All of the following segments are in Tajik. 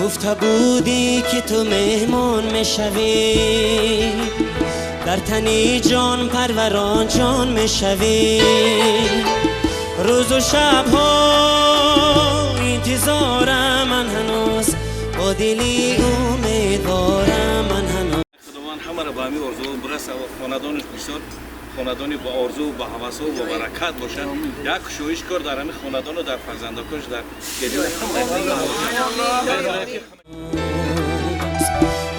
Гуфта будӣ ки ту меҳмон мешавӣ, дар тани ҷон парварон ҷон мешавӣ. Рӯзу шабҳо интизорам ман ҳанӯз, бо дили умедворам ман ҳанӯз. Худованд ҳамаро ба ҳамин орзу бираса ва хонадонаш бисёр хонадони бо орзу, бо ҳавасу бо баракат бошад. Як кушоиш кор дар ҳамин хонадону дар фарзандакош дар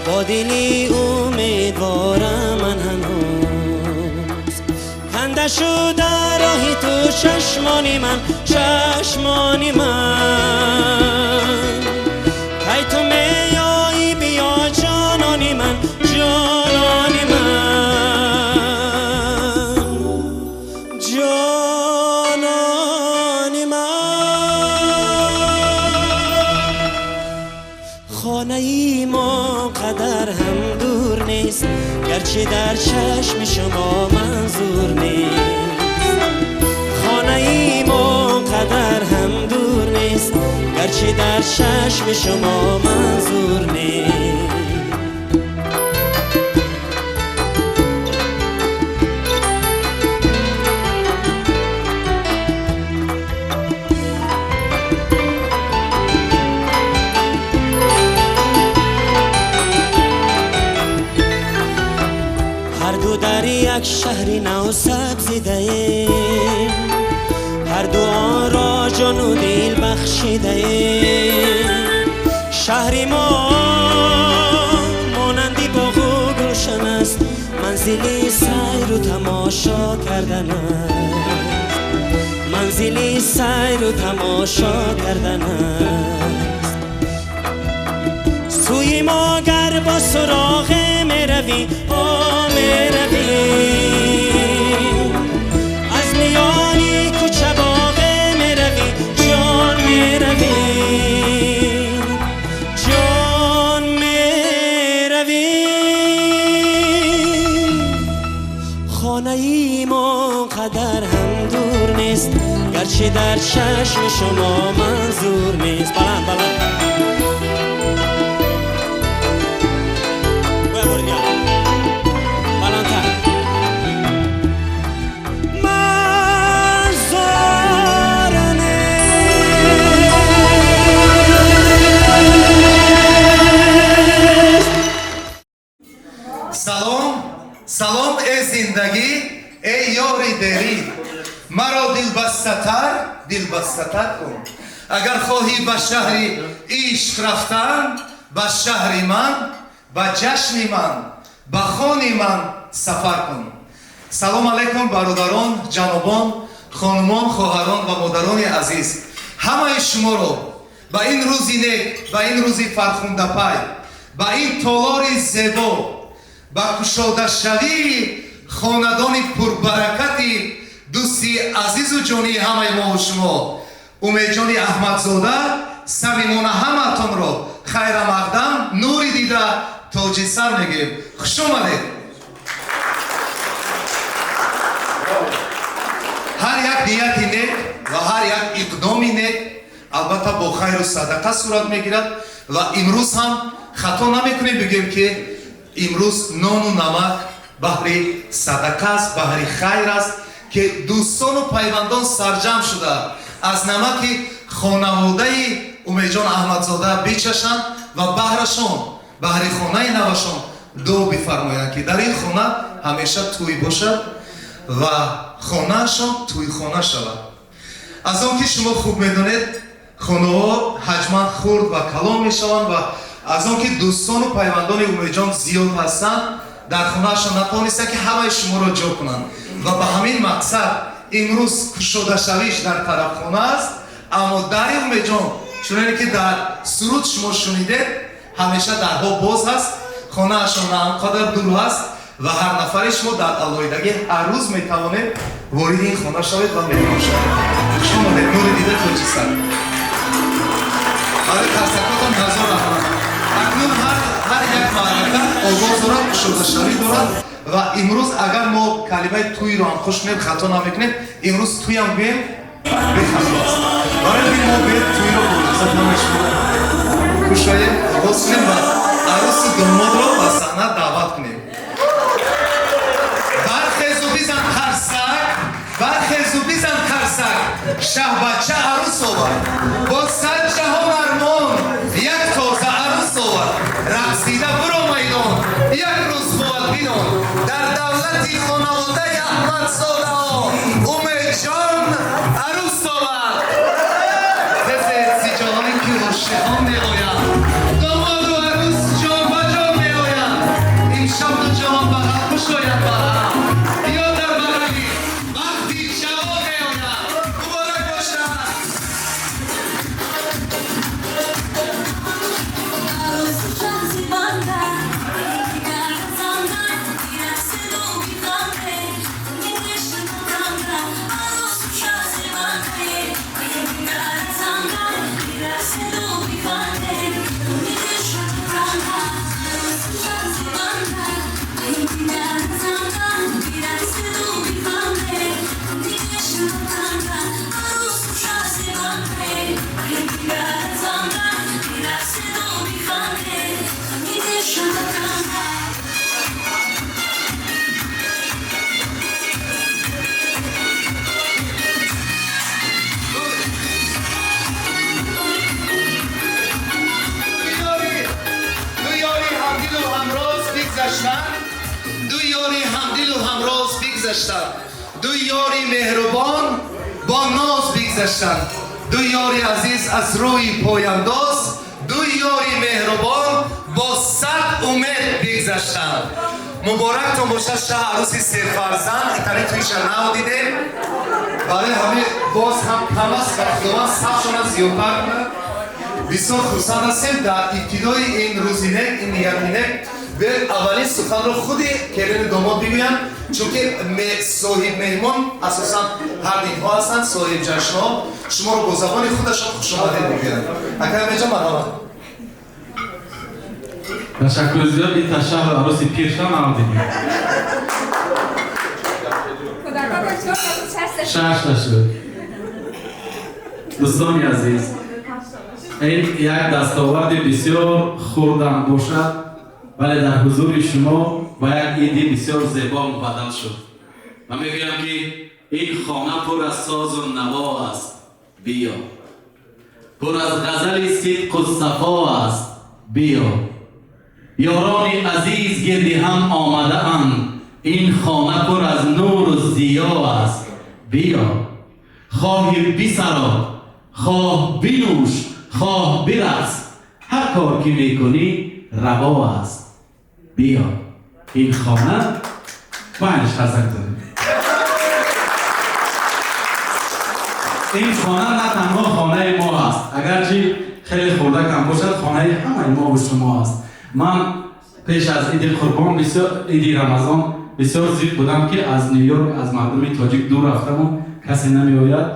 бо дили умедворам ман ҳанӯз. Канда шуда роҳи ту чашмони ман, чашмони ман. Кай ту меоӣ биё ҷонони ман, ҷонони ман, ҷонони ман. Хонаи мо қадар ҳам дур нест, гарчи дар чашми шумо манзур нест. Хонаи мо қадар ҳам дур нест, гарчи дар чашми шумо манзур нест. Ҳар ду дар як шаҳри нав сабзидаем, ҳар ду онро ҷону дил бахшидаем. Шаҳри мо монанди боғу гулшан аст, манзили сайру тамошо кардан аст, манзили сайру тамошо кардан аст. Сӯи мо гар бо суроғе меравӣ, о меравӣ, аз миёни кӯча боғе меравӣ, ҷон меравӣ, ҷон меравӣ. Хонаи мо қадар ҳам дур нест, гарчи дар чашми шумо манзур нест. Баланд баланд. Салом, салом, эй зиндагӣ, эй ёри дерӣ, маро дилбастатар, дилбастатар кун. Агар хоҳӣ ба шаҳри ишқ рафтан, ба шаҳри ман, ба ҷашни ман, ба хони ман сафар кун. Салом алайкум, бародарон, ҷанобон, хонумон, хоҳарон ва модарони азиз. Ҳамаи шуморо ба ин рӯзи нек, ба ин рӯзи фархундапай, ба ин толори зебо, ба кушодашавии хонадони пурбаракати дӯсти азизу ҷонии ҳамаи мову шумо Умедҷони Аҳмадзода самимона ҳамаатонро хайрамақдам, нури дида, тоҷи сар мегирем. Хуш омадед. Ҳар як нияти нек ва ҳар як иқдоми нек албатта бо хайру садақа сурат мегирад ва имрӯз ҳам хато намекунем бигӯем, ки имрӯз нону намак баҳри садақа аст, баҳри хайр аст, ки дӯстону пайвандон сарҷамъ шуда аз намаки хонаводаи Умедҷон Аҳмадзода бичашанд ва баҳрашон, баҳри хонаи навашон дуо бифармоянд, ки дар ин хона ҳамеша тӯй бошад ва хонаашон тӯйхона шавад. Аз он ки шумо хуб медонед, хонаҳо ҳаҷман хурд ва калон мешаванд ва аз он ки дӯстону пайвандони Умедҷон зиёд ҳастанд, дар хонаашон натавонистанд, ки ҳамаи шуморо ҷо кунанд ва ба ҳамин мақсад имрӯз кушодашавиш дар тарафхона аст. Аммо дари Умедҷон, чуноне ки дар суруд шумо шунидед, ҳамеша дарҳо боз ҳаст, хонаашон на он қадар дур ҳаст ва ҳар нафари шумо дар алоҳидагӣ ҳар рӯз метавонед вориди ин хона шавед ва меҳмон шавед. Хуш омадед, нури дида, тоҷи сар. Барои қарсакотон ҳазор раҳмат. Акнун ҳар як маърака оғоз дорад, кушодашавӣ дорад ва имрӯз агар мо калимаи тӯйро ҳам хуш кунем, хато намекунем. Имрӯз тӯям гӯем бехато аст. Барои ҳамин мо биёед тӯйро бо иҷозат ҳамаи шумо Кушоем, оғоз кунем ва арӯсу домодро ба саҳна даъват кунем. Бархезу бизан қарсак, бархезу бизан қарсак, шаҳбача арӯс овард. Бо сад ҷаҳон армон як тоза арӯс овард. Рақсида биро майдон, як рӯз бояд бинон. Дар давлати хонаводаи Аҳмадзодаҳо Умедҷон арӯс овард. Тезе зи ҷаҳоне ки ошиқон меоянд, домоду арӯс ҷон ба ҷон меоянд. Имшаб ду ҷаҳон бағал кушояд ба ҳам, ё дар бағали бахти ҷавон меояд. Муборак бошад! Ду ёри ҳамдилу ҳамроз бигзаштанд, ду ёри ҳамдилу ҳамроз бигзаштанд, ду ёри меҳрубон бо ноз бигзаштанд, ду ёри азиз аз рӯи пояндоз, ду ёри меҳрубон бо сад умед бигзаштанд. Муборактон бошад, шаҳ арӯси сефарзанд. Итари туиша нав дидем, барои ҳамин боз ҳам кам аст ва Худованд сафшона зиёдтар кунад. Бисёр хурсанд ҳастем. Дар ибтидои ин рӯзи нек, ин нияти нек, биёед, аввалин суханро худи келину домод бигӯянд, чунки соҳиб меҳмон асосан ҳар инҳо ҳастанд, соҳиб ҷашнҳо. Шуморо бо забони худашон хушомадед мегӯянд. Акай Меҷон, марҳамат. Ташаккур зиёд. Ин ташаҳҳур арӯси пирша навдидем. Шашта шуд. Дӯстони азиз, ин як дастоварди бисёр хурдам бошад, вале дар ҳузури шумо ба як иди бисёр зебо мубаддал шуд. Ва мегӯям, ки ин хона пур аз созу наво аст, биё, пур аз ғазали сидқу сафо аст, биё. Ёрони азиз гирди ҳам омадаанд, ин хона пур аз нуру зиё аст, биё. Хоҳӣ бисаро, хоҳ бинӯш, хоҳ бирақс, ҳар кор ки мекунӣ раво аст, биё. Ин хона панҷ қарсак занед. Ин хона на танҳо хонаи мо аст, агарчи хеле хурдакам бошад, хонаи ҳамаи мо ва шумо аст. Ман пеш аз иди Қурбон, бисёр, иди Рамазон бисёр зиқ будам, ки аз Ню-Йорк, аз мардуми тоҷик дур рафтаму касе намеояд.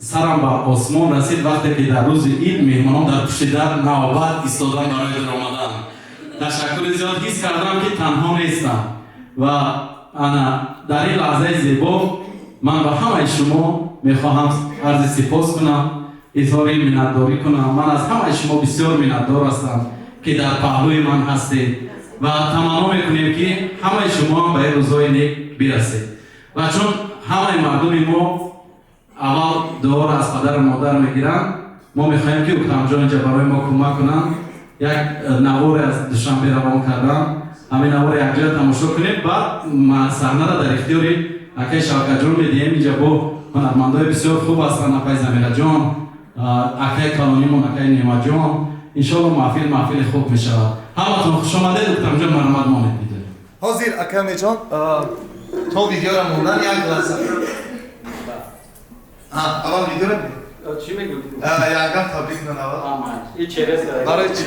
Сарам бар осмон расид, вақте ки дар рӯзи ид меҳмонон дар пушти дар навбат истодан барои даромадан. Ташаккури зиёд. Ҳис кардам, ки танҳо нестам. Ва ана дар ин лаҳзаи зебо ман ба ҳамаи шумо мехоҳам арзи сипос кунам, изҳори миннатдорӣ кунам. Ман аз ҳамаи шумо бисёр миннатдор ҳастам, ки дар паҳлӯи ман ҳастед, ва таманно мекунем, ки ҳамаи шумо ҳам ба ин рӯзҳои нек бирасед. Ва чун ҳамаи мардуми мо аввал дуоро аз падару модар мегиранд, мо мехоҳем, ки Уктамҷон инҷа барои мо кӯмак кунанд. Як наворе аз Душанбе равон кардам, ҳамин наворе якҷоя тамошо кунем, баъд саҳнаро дар ихтиёри акаи Шавкатҷон медиҳем. Инҷа бо ҳунармандои бисёр хуб ҳастанд: акаи Замираҷон, акаи калонимон, акаи Неъматҷон. Иншоалло, маҳфил маҳфили хуб мешавад. Ҳаматон хушомадед. Уктамҷон, марҳамат, монед видео. Ҳозир, акамеҷон, то видеора мондан як лаҳза. Аввал видеора. Чӣ мегӯ? Ягам табрик кунан аввал. И через. Барои чӣ?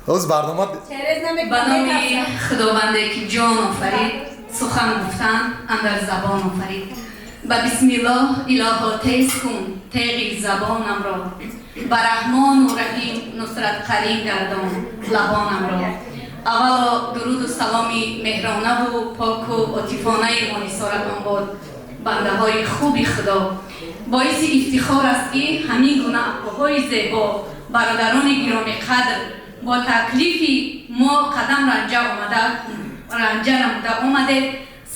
Ҳоз барнома. Ба номи Худованде, ки ҷон офарид, сухан гуфтан андар забон офарид. Ба бисмиллоҳ, илоҳо, тез кун теғи забонамро, ба Раҳмону Раҳим нусрат қарин гардон лабонамро. Аввало, дуруду саломи меҳронаву поку отифонаи монисоратон бод, бандаҳои хуби Худо. Боиси ифтихор аст, ки ҳамин гуна апоҳои зебо, бародарони гиромиқадр бо таклифи мо қадам ранҷа омада, ранҷа намуда омадед.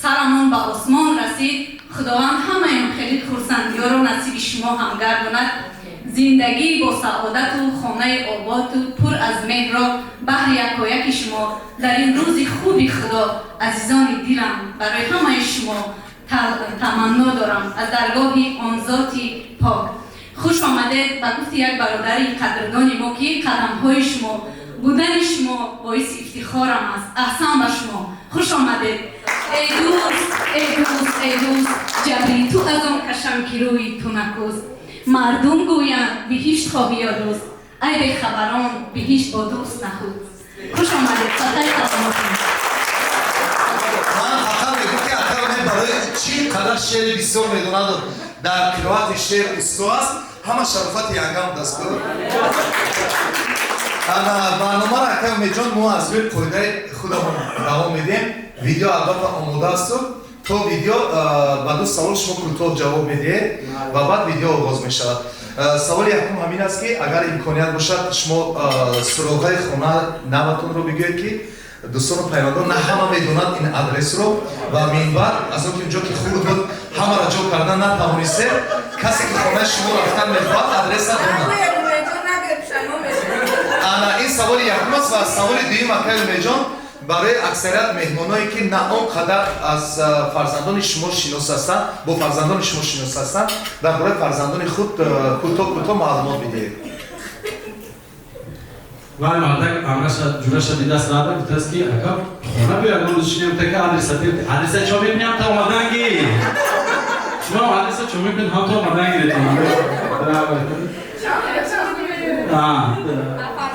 Сарамон ба осмон расид. Худованд ҳамаи хеле хурсандиёро насиби шумо ҳам гардонад. Зиндагӣ бо саодату хонаи оботу пур аз меҳрро баҳри якояки шумо дар ин рӯзи хуби Худо, азизони дилам, барои ҳамаи шумо таманно дорам аз даргоҳи он зоти пок. Хуш омадед. Ба гуфти як бародари қадрдони мо, ки қадамҳои шумо, будани шумо боиси ифтихорам аст. Аҳсан ба шумо, хуш омадед. Эй дӯст, эй дӯст, эй дӯст, ҷабри ту аз он кашам, ки рӯи ту накӯст. Мардум гӯянд, биҳишт хоҳӣ ё дӯст, ай бехабарон, биҳишт бо дӯст нахӯст. Хуш омадед, сатаи саломатон. Ман фақат мегӯм, ки акай Умед барои чӣ қадар шеъри бисёр медонаду дар қироати шеър усто аст, ҳама шарофати янгам дастгоҳ. Ана барномаро, акай Умедҷон, мо аз рӯи қоидаи худамон давом медиҳем. Видео албатта омода асту. То видео ба ду савол шумо кӯтоҳ ҷавоб медиҳед ва баъд видео оғоз мешавад. Саволи якум ҳамин аст, ки агар имконият бошад, шумо суроғаи хона наватонро бигӯед, ки дӯстону пайвандон на ҳама медонанд ин адресро ва минбаъд аз он ки унҷо ки хурд буд, ҳамаро ҷо кардан натавонистем, касе ки хонаи шумо рафтан мехоҳад, адреса донад. Ана ин саволи якум аст. Ва саволи дуюм, акай Умедҷон, барои аксарият меҳмоное, ки на он қадар аз фарзандони шумо шинос ҳастанд, бо фарзандони шумо шинос ҳастанд, дар бораи фарзандони худ кӯтоҳ кӯтоҳ маълумот бидиҳед. Вай мардак амраша ҷураша дидаст, рада гуфтааст, ки ака, хона биё, ягон рӯз шинем, така адреса. Адреса чо мекунем, та омадан гир. Шумо адреса чо мекунед, ҳам то омадан гиред.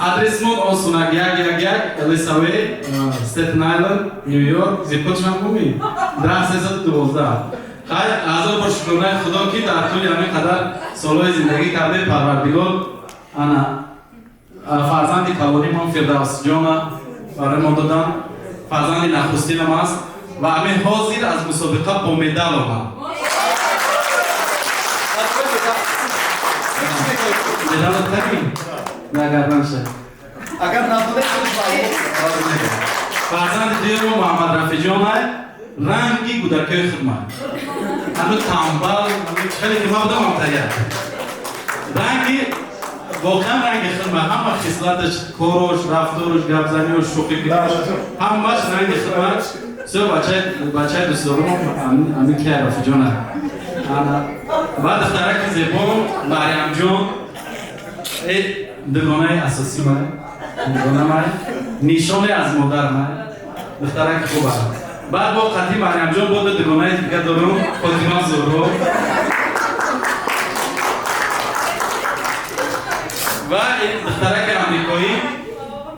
Адресмон осунак: 111 Элисавей, Стетен Айленд, Нью Йорк. Zip code шам гуми 10312. Хай, ҳазор бор шукронаи Худо, ки дар тӯли ҳамин қадар солҳои зиндагӣ кардем, Парвардигор ана фарзанди калонимон Фирдавсҷона барои мо додам. Фарзанди нахустинам аст ва ҳамин ҳозир аз мусобиқа бо медал омад. Медалро таги нагарданша. Агар надода. Фарзанди дуюмо Муҳаммад Рафиҷонай, ранги кӯдакиҳои худмай, ҳану тамбал хеле ки ман будам, ҳамтая ранги, воқеан ранги худмай. Ҳама хислаташ, корош, рафторуш, гапзаниош, шӯхикуниш, ҳамаш ранги худмай. Все, бачаи дӯстдорум ами кия Рафиҷона. Баъд духтараки зебо Мариямҷон, дугонаи асосӣ май, дугона май, нишоне аз модар май, духтараки хуб аст. Баъд бо қатъи Мариямҷон бо ду дугонаи дига дорум: Фотима, Зуҳро. Ва духтараки амрикоӣ,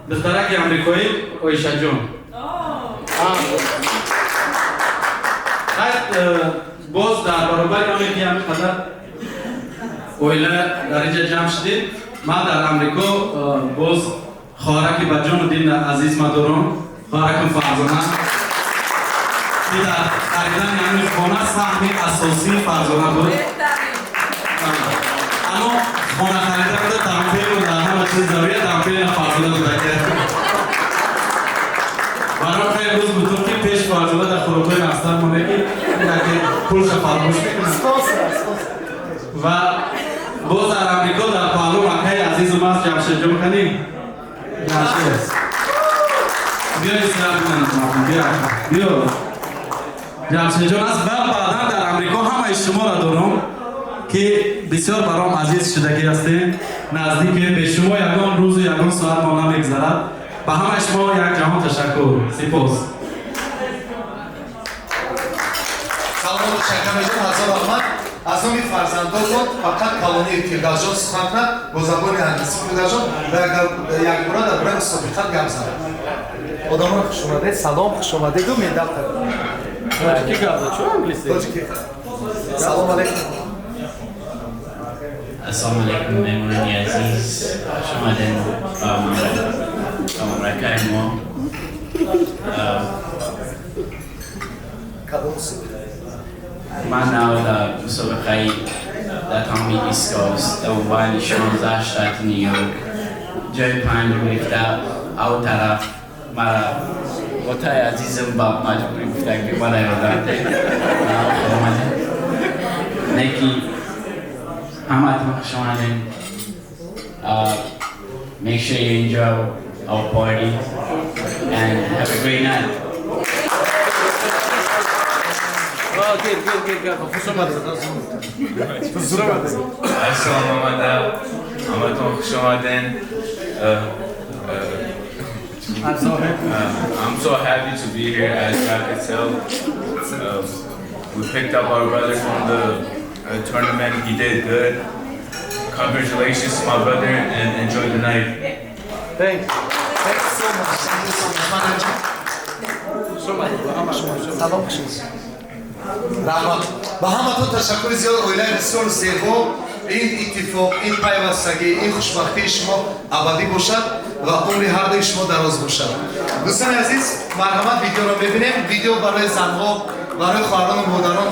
духтараки амрикоӣ Оишаҷон. Боз дар баробари оне ки ҳамин қадар оила дар инҷа ҷамъ шудем, ман дар Амрико боз хоҳараки ба ҷону дил азиз ма дорам, хоҳаракам Фарзона, ки дар харидани ҳамин хона саҳми асосии Фарзона буд. Аммо хона харида буда, down payment, дар ҳама чиз зарурия down payment Фарзона буда. Барои хеле рӯз гуфтум, ки пеш Фарзона дар хӯрокҳои настар моне, ки пулша фаромӯш мекунад. Ва боз дар Амрико дар паҳлу акаи азизум аст, Ҷамшедҷон. Каним, Ҷамшед, биё, биё, биё. Ҷамшедҷон аст. Ва баъдан дар Амрико ҳамаи шуморо дорам, ки бисёр баром азиз шудагӣ ҳастем, наздике, бе шумо ягон рӯзу ягон соат мо намегзарад. Ба ҳамаи шумо як ҷаҳон ташаккур, сипос. Салому шакамеҷон, ҳазор раҳмат. Аз номи фарзандотон фақат калонии Фирдавсҷон сухан кунад бо забони англисӣ. Фирдавсҷон, якбора дар бораи мусобиқат гап занад. Одамон, хуш омадед, салом, хуш омадеду медал. Тоҷикӣ гап зад, чо англисӣ? Тоҷикӣ. Салом алейкум. Ассалому алайкум, меҳмонони азиз, хуш омадед ба мамлакаи мо. Кадом мусобиқа? Ман нав дар мусобиқаи در تمام East Coast، در عنوان 16 state نیویورک جای پنج گرفته. او طرف مرا وطای عزیزم با مجبوری گفته که مرا یادم نیکی. همتون خوش آمدین. Make sure you enjoy our party and have a great night. Good, good, good, good. خوش آمدید. السلام آمدم، همتون خوش آمدین. I'm so happy to be here, as y'all can tell. We picked up our brother from the tournament. He did good. Congratulations to my brother and enjoy the night. Thanks. Thanks so much. Thank you so much. سلام، раҳмат ба ҳаматон, ташаккури зиёд. Оилаи бисёр зебо, ин иттифоқ, ин пайвастагӣ, ин хушбахтии шумо абадӣ бошад ва умри ҳардуи шумо дароз бошад. Дӯстони азиз, марҳамат, видеоро мебинем. Видео барои занҳо, барои хоҳарону модарон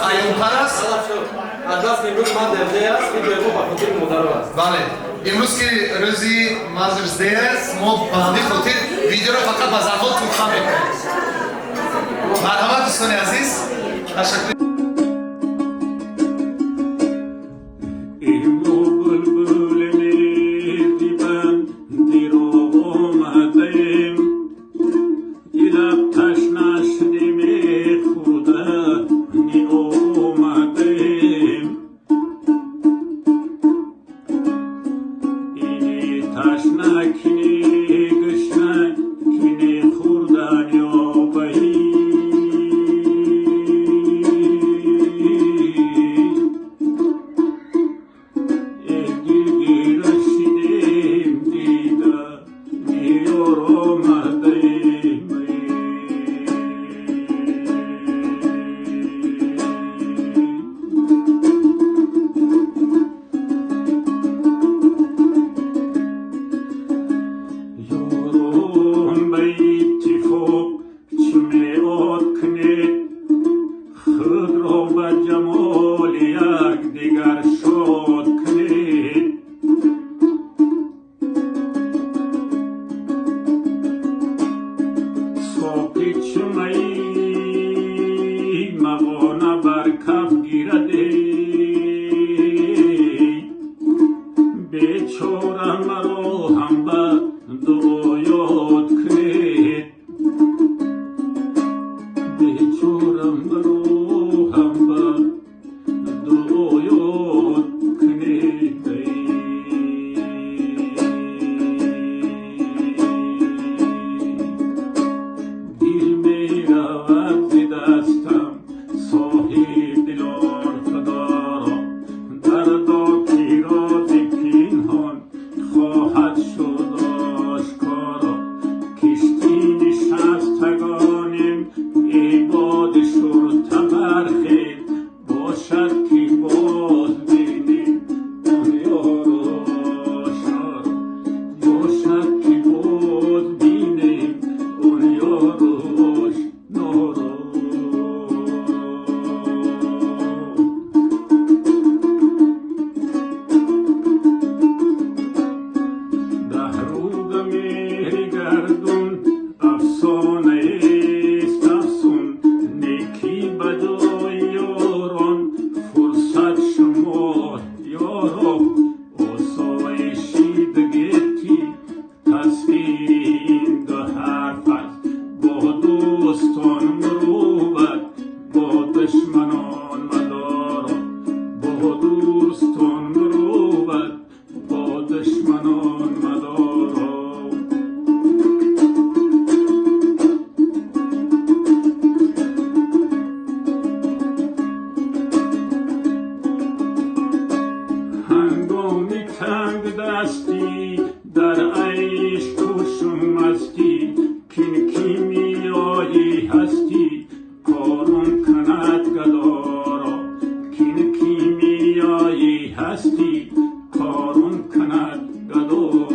аёнтар аст. Аз даст имрӯз Mother's Day аст, видеои мо ба хотири модарон аст. Бале, имрӯз ки рӯзи Mother's Day аст, мо ба ҳамин хотир видеоро фақат ба занҳо туҳфа мекунем. Марҳамат, дӯстони азиз, ташаккур. بلبل میدیبم دیر آمدیم دیلب تشنه شدیم خورده نی آمدیم اینی تشنه کنی گشنه کنی خوردن یابهی. رسیدیم دیده نیار آمدیم. یاران به اتفاق چه میاد کنید، خود را به جمال یک دیگر شاد کنید. ساقی چه می مغانه بر کف گیرد، بیچاره مرا هم به دعا یاد کنید، بیچاره مرا هم به دعا یاد کنید. دل می رود ز دستم صاحب دلان خدا را، دردا که راز پنهان خواهد شد آشکارا. کشتی نشستگانیم ای باد شرطه برخیز، باشد که باز بینیم آن یار آشنا را، باشد که باز بینیم آن یار آشنا را. ده روز مهر گردون افسانه است افسون، نیکی به جای یاران فرصت شما یارا. آسایشی دگیتی تصویر این دو حرف است، با دوستان مروت با دشمنان مدارا، با دوستان مروت با دشمنان مدارا. هنگامی تنگ دستی در عیش کوشم مستی، کین کیمیایی هستی کارون کند گدارا، کین کیمیایی هستی کارون کند گدارا.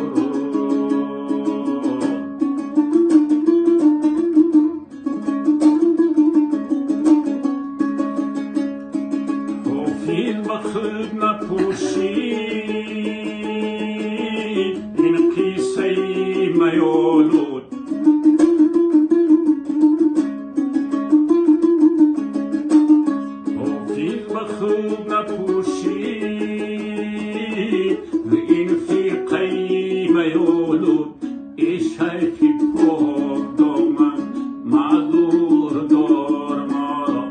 حافظ به خود نپوشید این قصه میالود. حافظ به خود نپوشید این فرقه میالود. ای شیخ پاک دامن معذور دار ما را،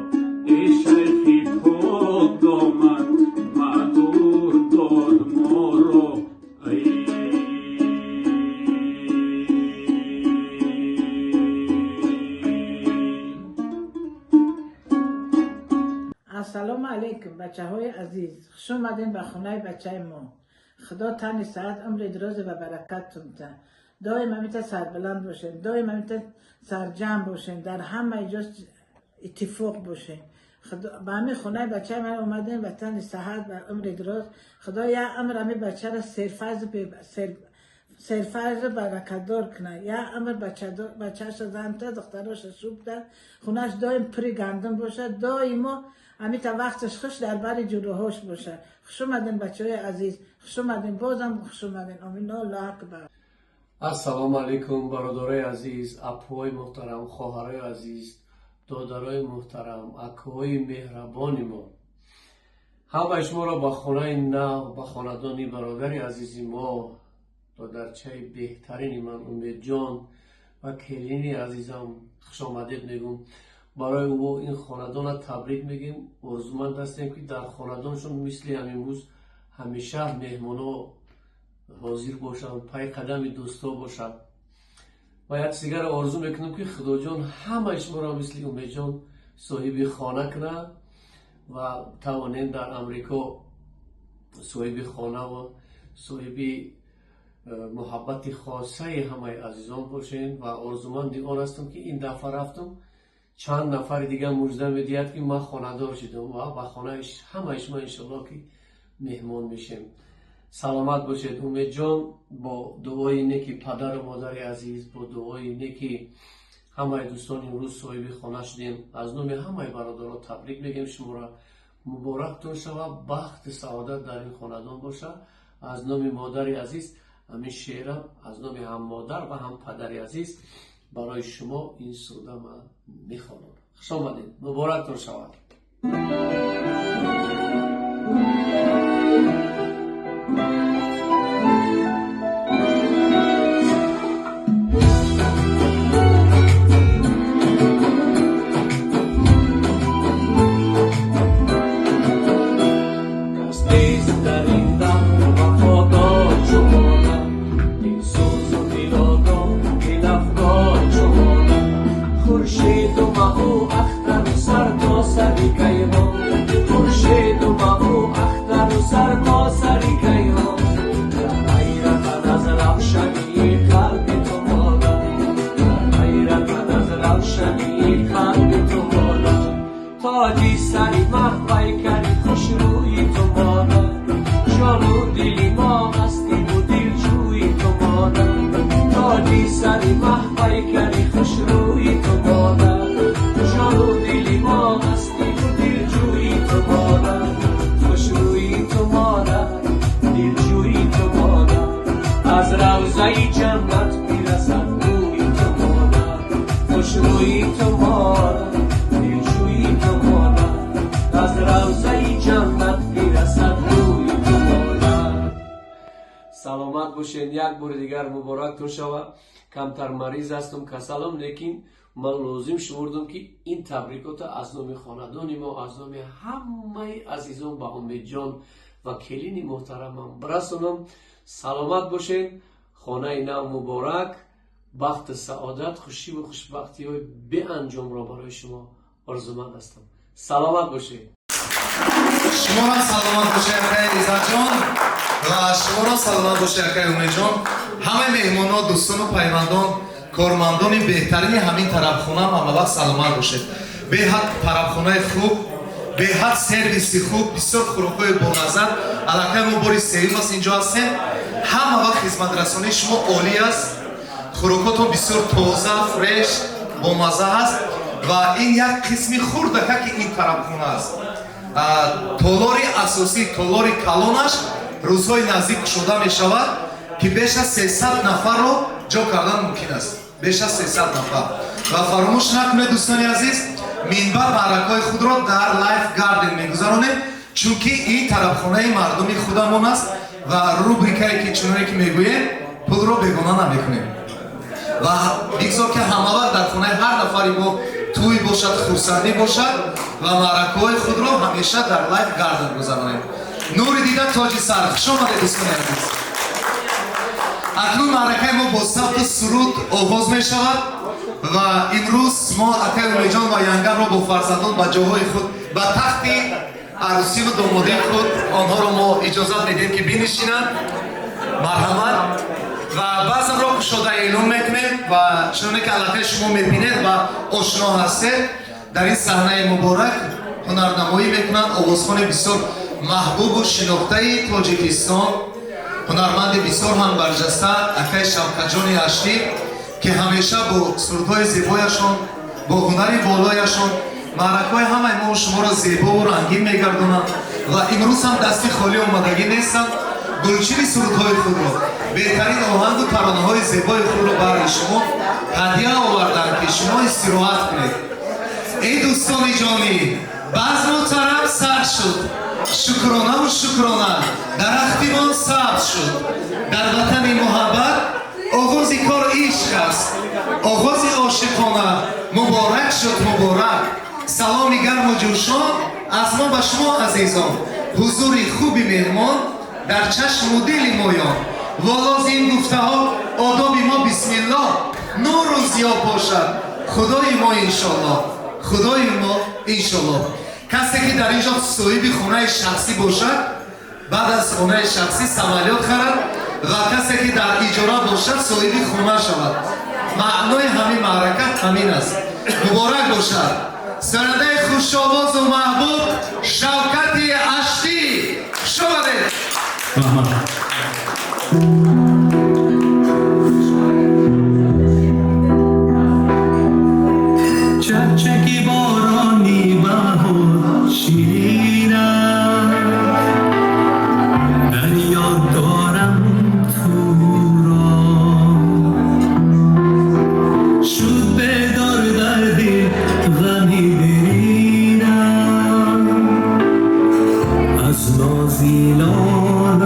ای شیخ پاک دامن معذور دار ما را. السلام علیکم بچه های عزیز، خوش اومدین به خونه بچه ما. خدا تن ساعت عمر دراز و برکتتون ده. دائم همیشه سربلند باشین، دائم همیشه سرجم باشین، در همه جا اتفاق باشین. خدا به همین خونه بچه من اومدین و تن صحت و عمر دراز. خدا یا عمر همین بچه را سرفرز و برکتدار کنه. یا عمر بچه‌ش زن تا دختراش صبح ده، خونه‌اش دائم پری گندم باشه، دائما همین تا وقتش خوش در بر جلوهاش باشه. خوش اومدین بچه‌های عزیز، خوش اومدین، بازم خوش اومدین. آمین. الله اکبر. السلام علیکم برادرای عزیز، اپوهای محترم، خواهرای عزیز، دادرای محترم، اکوهای مهربان ما. همه شما را به خانه نو، به خاندان برادر عزیزی ما، دادرچه بهترین من امید جان و کلینی عزیزم خوش آمدید میگم. برای او این خاندان تبریک میگیم. آرزومند هستیم که در خاندانشون مثل همین روز همیشه مهمانا حاضر باشند، پای قدم دوستا باشند. و یک دیگر آرزو میکنم که خدا جان همه شما را مثل امید جان صاحب خانه کنه و توانیم در امریکا صاحب خانه و صاحب محبت خاصه همه عزیزان باشین. و آرزومند آن هستم که این دفعه رفتم چند نفر دیگه مژده میدهد که من خانه‌دار شدم و به خانه همه شما انشالله که مهمان میشیم. سلامت باشید. امید جان با دعای نیکی پدر و مادر عزیز، با دعای نیکی همه دوستان امروز صاحب خانه شدیم. از نام همه برادران تبریک میگیم شما را. مبارکتون شود، بخت سعادت در این خاندان باشه. از نام مادر عزیز همین شعرم از نام هم مادر و هم پدر عزیز برای شما این سوده من میخوانم. خوش آمدید، مبارکتون شود. سلامت باشین. یک بار دیگر مبارکتون شود. کمتر مریض هستم، کسلم، لیکن من لازم شمردم که این تبریکات از نام خاندان ما، از نام همه عزیزان به امید جان و کلین محترمم برسونم. سلامت باشین. خانه نو مبارک، بخت سعادت، خوشی و خوشبختی های به انجام را برای شما آرزومند هستم. سلامت باشین. شما هم سلامت باشین آقای عزت جان و شما هم سلامت باشین آقای امید جان. همه مهمان‌ها، دوستان و پیوندان، کارمندان بهترین همین طرفخونه هم همه وقت سلامت باشید. به حد طرفخونه خوب، به حد سرویسی خوب، بسیار خوراک‌های بانظر. علاقه ما باری سوم است اینجا هستیم. همه وقت خدمت رسانی شما عالی است. خوراکاتون بسیار تازه، فرش، بامزه هست و این یک قسمی خردکه که این طرفخونه است. Толори асосӣ, толори калонаш рӯзҳои наздик кушода мешавад, ки беш аз 300 нафарро ҷо кардан мумкин аст, беш аз 300 нафар. Ва фаромӯш накунед, дӯстони азиз, минбаъд маъракаҳои худро дар Лайф Гарден мегузаронем, чунки ин тарабхонаи мардуми худамон аст ва рубрикае ки чуноне ки мегӯем, пулро бегона намекунем. Ва бигзор ки ҳамавақт дар хонаи ҳар нафари мо тӯй бошад, хурсандӣ бошад ва маъракаҳои худро ҳамеша дар Лайф Гарден гузаронем. Нури дида, тоҷи сар, хуш омадед, дӯстони азиз. Акнун маъракаи мо бо сабту суруд оғоз мешавад ва имрӯз мо акаи Умедҷон ва янгарро бо фарзандон ба ҷоҳои худ, ба тахти арӯсиву домодии худ онҳоро мо иҷозат медиҳем, ки бинишинанд. Марҳамат. Ва баъзанро кушода эълон мекунем ва чуноне ки аллакай шумо мебинед ва ошно ҳастед, дар ин саҳнаи муборак ҳунарнамоӣ мекунанд овозхони бисёр маҳбубу шинохтаи Тоҷикистон, ҳунарманди бисёр ҳам барҷаста, акаи Шавкатҷони Аштӣ, ки ҳамеша бо сурудҳои зебояшон, бо ҳунари болояшон маъракаҳои ҳамаи мо шуморо зебову рангин мегардонанд. Ва имрӯз ҳам дасти холӣ омадагӣ нестанд, гулчини сурудҳои худро, беҳтарин оҳангу таронаҳои зебои худро баҳри шумо ҳадя оварданд, ки шумо истироҳат кунед. Эй дӯстони ҷонӣ, базму тараб сар шуд, шукронаву шукрона, дарахти мо сабз шуд. Дар ватани муҳаббат оғози кор ишқ аст, оғози ошиқона муборак шуд, муборак. Саломи гарму ҷӯшон аз мо ба шумо, азизон, ҳузури хуби меҳмон дар чашму дили моён. Волози ин гуфтаҳо одоби мо бисмиллоҳ, нуру зиё бошад худои мо иншоллоҳ, худои мо иншоллоҳ. Касе ки дар ин ҷо соҳиби хонаи шахсӣ бошад, баъд аз хонаи шахсӣ самолёт харад ва касе ки дар иҷора бошад, соҳиби хона шавад. Маънои ҳамин маърака ҳамин аст. Муборак бошад. Сарандаи хушовозу маҳбуб Шавкати Аштӣ, хуш омадед. Раҳмат. Чакчаки борони баҳор ширин аст, дар ёд дорам туро. Шуд бедор дар дил ғами деринам аз нози лолазор.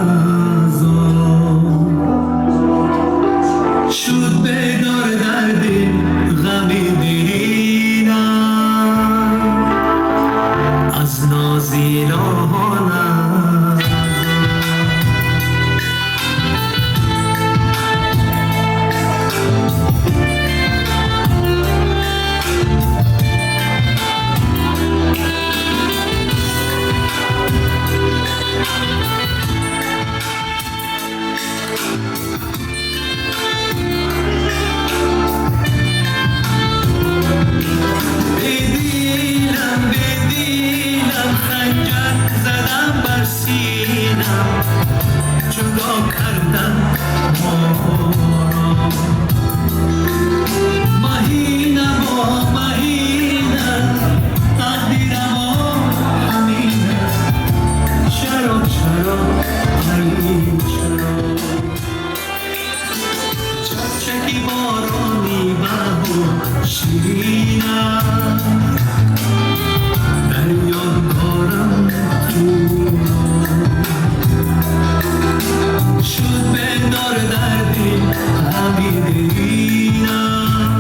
Шуд бедор дар дил ғами деринам аз нози лолазор. به دیلم خنجر زدم بر سینم، جدا کردم ما را. مهینم و مهینم، تقدیرم و همین است. چرا چرا ای چرا. چکچکی بارانی بهار شیرین است، در یاد دارم تو را. شد بیدار در دل غمی دیرینم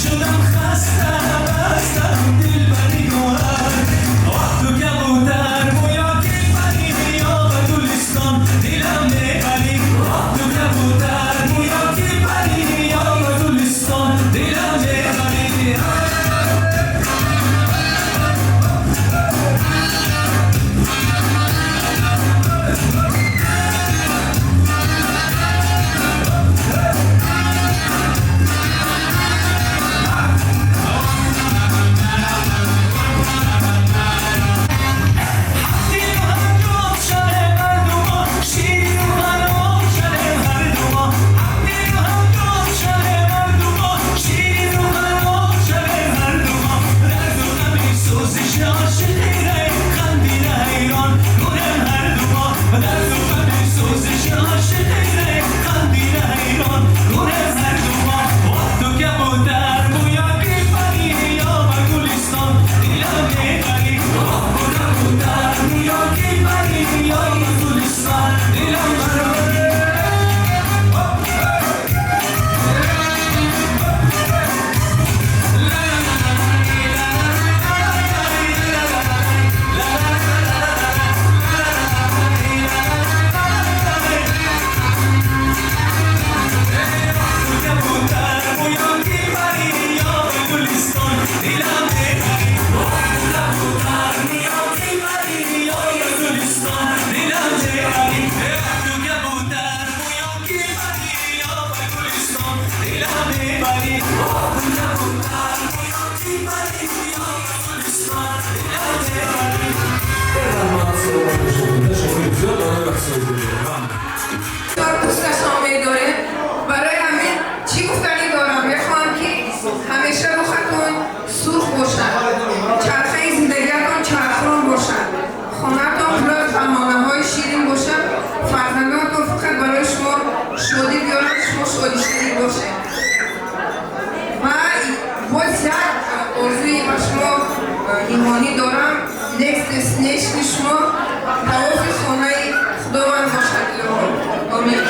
شدم خسته بستم دل بری. دوستشان می‌داره. برای همین چی گفتنی دارم، میخوام که همیشه روحتون سرخ باشد، چرخه زندگیتون چرخان باشد، خونه‌تون پر از بهانه‌های شیرین باشد، فرزندانتون فقط برای شما شادی بیارن، شما شادی شریک باشید. من باز یک آرزوی با شما ایمانی دارم، next destination شما طواف خانه خداوند باشد. آمین.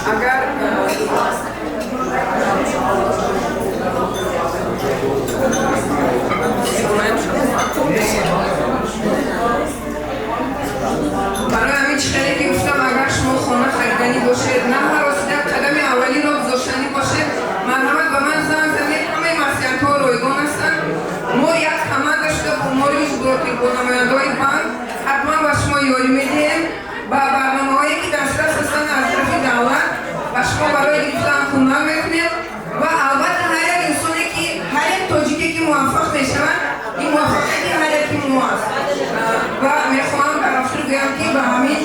اگر برای همین خیلی که گفتم اگر شما خانه خریدنی باشید، نه هراسیده قدم اولی رو گذاشتنی باشه، مرحمت به من زنگ زنید. همه مسئولیت ها رایگان هستند. ما یک کمند شده با مالی با نماینده‌های بانک حتما به شما یاری میدهیم با برنامه‌هایی که دسترس هستند از طرف دولت و شما برای گرفتن کمک میکنیم. و البته هر یک انسانی که هر یک تاجیکی که موفق میشود، این موفقیت هر یکی ما است. و میخواهم در آخر بگم که به همین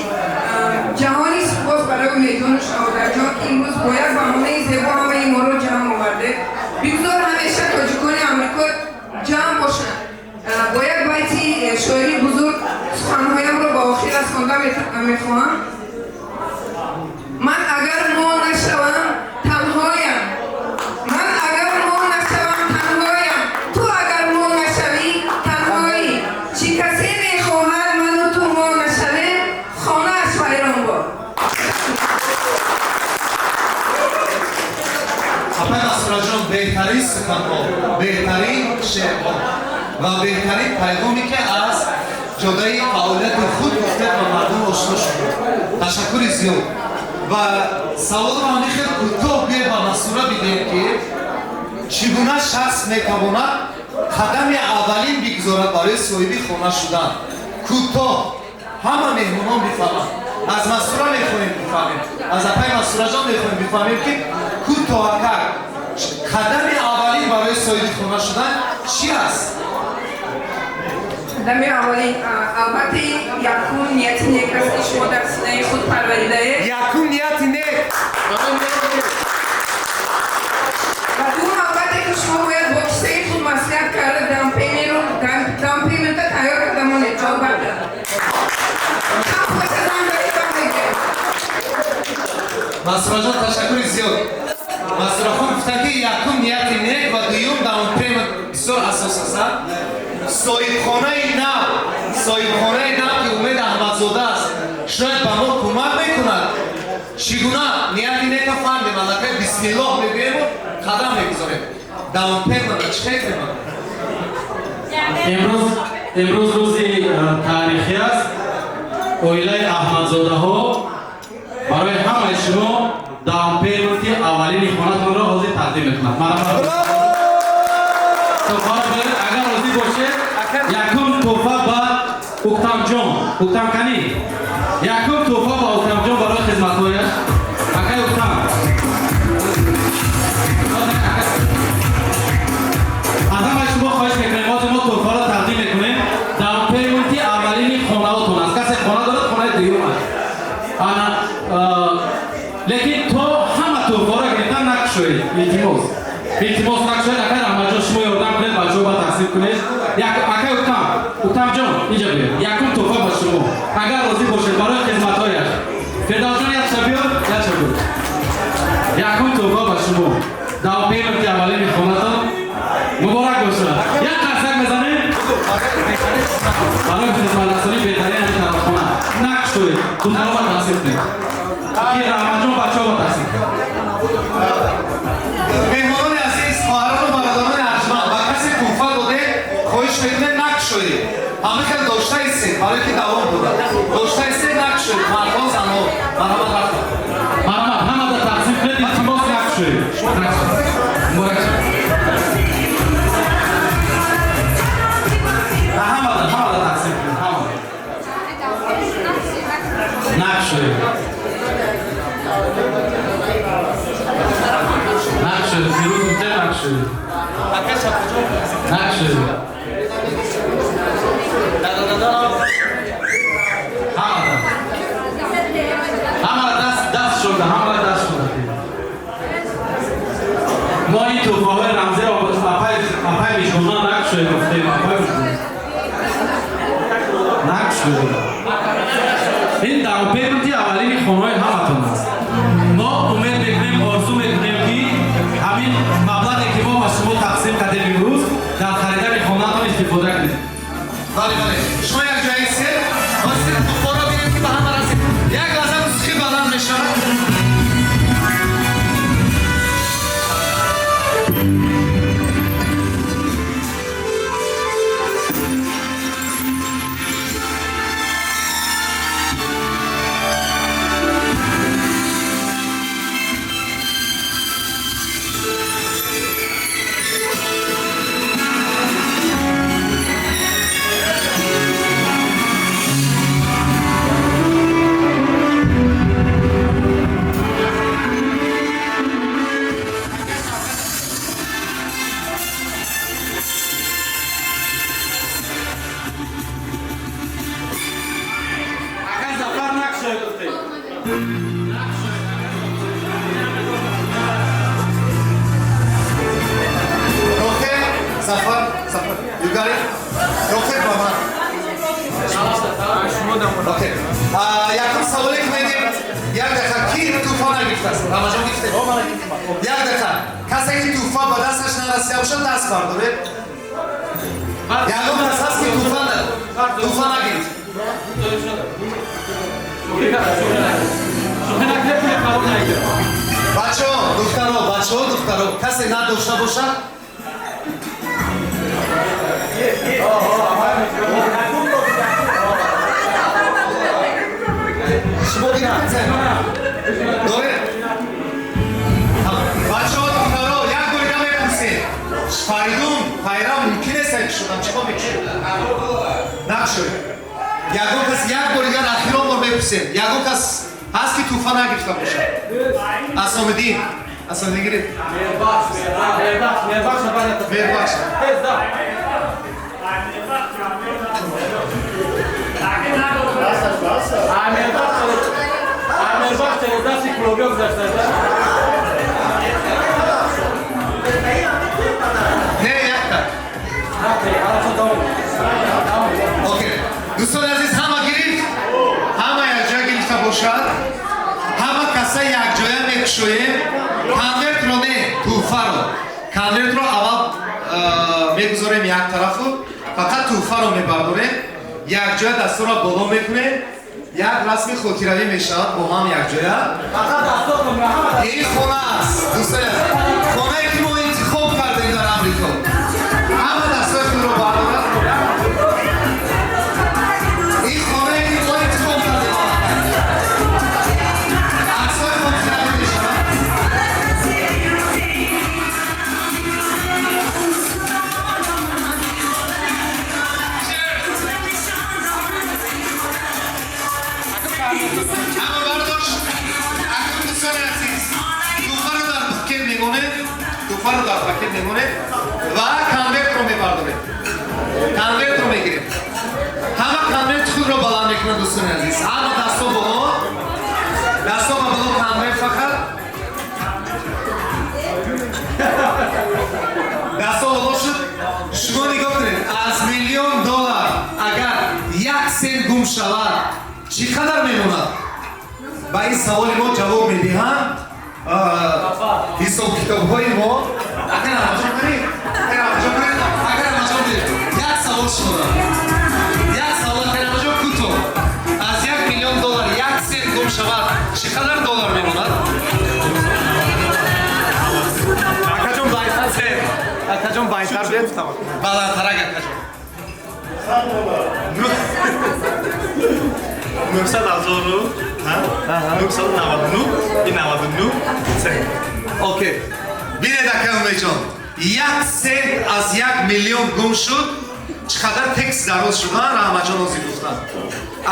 جهانی سپاس برای امیدجان و شهادتجان که امروز با یک بهانه زیبا همه ما رو جمع آورده. بگذار همیشه تاجیکان امریکا جمع باشند. با یک بیتی شاعری بزرگ سخنهایم رو به آخر رسانده میخواهم. من اگر ما نشوم تنهایم، من اگر ما نشوم تنهایم، تو اگر ما نشوی تنهایی. چی کسی میخواهد من و تو ما نشویم، خانه اش ویران باد. آقای مسئولاجان، بهترین سخنها، بهترین شعرها و بهترین پیغامی که از جاده‌ی فعالیت خود گفته و مردم آشنا شده. تشکر زیاد. و سوال را همین خیلی کوتاه بیه و مسئوله بدهیم که چگونه شخص میتواند قدم اولین بگذارد برای صاحب خانه شدن؟ کوتاه همه مهمانان بفهمند. از مسئوله میخواهیم بفهمیم، از اپای مسئوله جان میخواهیم بفهمیم که کوتاه قدم اولین برای صاحب خانه شدن چی است؟ قدم اولین البته یکم نیت نیک است که شما در سینه خود پروریده اید. یکم نیت نیک. و دوم البته که شما باید با کیسه خود مصلحت کرده down payment تیار کرده مانید. البته هم خوش زن دارید هم دیگه. مسئوله جان تشکر زیاد. مسئوله خان گفتن که یکم نیت نیک و دوم down payment بسیار اساس است. صاحبخانه نو، صاحبخانه نو که امید احمدزاده است، شاید به ما کمک میکند. چگونه نیت نیک فهمیدیم، البته بسم الله میگوییم و قدم میگذاریم. down payment چه کنیم؟ امروز روزی تاریخی است. оилаи Аҳмадзодаҳо барои ҳамаи шумо down payment и аввалини хонатонро ҳозир тақдим мекунад. Агар розӣ бошед, якум тӯҳфа ба Уктамҷон. Уктам канӣ? Якум тӯҳфа ба Уктамҷон барои хизматҳояш. Акай Уктам. Аз ҳамаи шумо хоҳиш мекунем, ҳозир мо тӯҳфаро тақдим мекунем. Down payment и аввалини хонаотон аст. Касе хона дорад, хонаи дуюм аст. Ана, лекин то ҳама тӯҳфаро гирифтан накушоед, илтимос. Илтимос накушоед. Акай Раҳматҷон, шумо ёрдам кунед, бачаҳо ба тақсим кунед. Акай Уктам, Уктамҷон, инҷа биёед. Якум тӯҳфа ба шумо. Агар розӣ бошед барои хизматҳояш. Фирдавсҷон, якча биёд, якча биёд. Якум тӯҳфа ба шумо. Down payment и аввалини хонатон муборак бошад. Як қарсак мезанем барои хизматрасонии беҳтарин ҳамин тарафхона. Накушоед, духтаро ба тақсим кунед. Ки Раҳматҷон бачаҳо ба тақсим кунед. Меҳмонони азиз, хоҳарону бародарони арҷманд, ба касе тӯҳфа додед, хоҳиш мекунед накушоед. Ҳамин хел дошта истед, барои ки давом дорад. Дошта истед, накушоед. Мардҳо, занҳо, марҳамат рафтан. Марҳамат, ҳамада тақсим кунед, илтимос. Муборак. Ҳамада, ҳамада тақсим кунед, ҳамада. Накшуед. Накшуед, Фирӯз гуфте накшуед. Накшуед. Ҳамада. Ҳамада даст даст шуда, ҳамада даст шуда. Мо ин туҳфаҳои рамзиро апай апай Мишона накшуед гуфтем, апай накшуед. Ин down payment и аввалини хонаҳои ҳаматон аст. Мо умед мекунем, орзу мекунем, ки ҳамин маблағе, ки мо ба шумо тақсим кардем имрӯз, дар харидани хонаатон истифода кунед. Бале, бале. Шумо як ҷои сер, ҳозир туҳфаро бинем, ки ба ҳама расид. Як лаҳза мусиқӣ баланд мешавад. Агар Зафар накшуед гуфтем. Рохе, Зафар, Зафар, you got it? Рохе ба ман. Окей. Якум саволе ки медем, як дақиқа, ки туҳфа нагирифтааст? Рамазон гирифте? Як дақиқа. Касе ки туҳфа ба дасташ нарасида бошад, даст бардоред. Ягон кас ҳаст, ки туҳфа нагирифт? Шӯхӣ накунед, пули қабул нагиред. Бачаҳо, духтаро, бачаҳо, духтаро, касе надошта бошад? Шумо гирифтед? Доред? Бачаҳо, духтаро, як бор дига мепурсем. Фаридун, Хайра, мумкин нест ки шудам, чӣ кор мекунед? Накшуд. Ягон кас, як бор дигар, ахирон бор мепурсем. Ягон кас ҳаст, ки туҳфа нагирифта бошад? Асомиддин, Асомиддин гирифт? Меҳрбахш, Меҳрбахш, Меҳрбахш, Меҳрбахш. Тез да. Меҳрбахш, Меҳрбахш через дасти клубиё гузаштааст. Не, якта. Окей. Дӯстони азиз, ҳама гирифт? Ҳама якҷоя гирифта бошад. Ҳама каса якҷоя мекушоем. Конвертро не, туҳфаро. Конвертро аввал мегузорем як тарафу, фақат туҳфаро мебардорем. Якҷоя дастонро боло мекунем. Як расми хотиравӣ мешавад бо ҳам якҷоя. Ин хона аст, дӯстони азиз. Хонае ки мо интихоб кардем дар Амрико. Ҳама дастҳои худро бардорад. Ин хонае ки мо интихоб кардем. Аксҳои хотиравӣ мешавад. Ҳама бардошт. Акнун, дӯстони азиз, туҳфаро дар пакет мемонем, туҳфаро дар пакет мемонем ва конвертро мебардорем. Конвертро мегирем. Ҳама конверти худро баланд мекунад, дӯстони азиз. Ҳама дастҳо боло. Дастҳо ба боло, конверт фақат. Дастҳо боло шуд. Шумо нигоҳ кунед, аз миллион доллар агар як сент гум шавад, чӣ қадар мемонад? Ба ин саволи мо ҷавоб медиҳанд ҳисобкитобҳои мо. Агар Рамаҷон кунед, агар Рамаҷон кунед, агар Рамаҷон кунед, як савол шумо дорам. Як савол, агар Рамаҷон, кӯтоҳ. Аз 1 миллион доллар як сент гум шавад, чӣ қадар доллар мемонад? Акаҷон, байтар, акаҷон, байтар биед. Баландтарак, акаҷон. 900 ҳазору 999 и 99 цент. Окей. Бинед, ака Умедҷон, 1 сент аз 1 миллион гум шуд, чӣ қадар текст дароз шуд, а? Раҳматҷон ҳозир гуфтанд.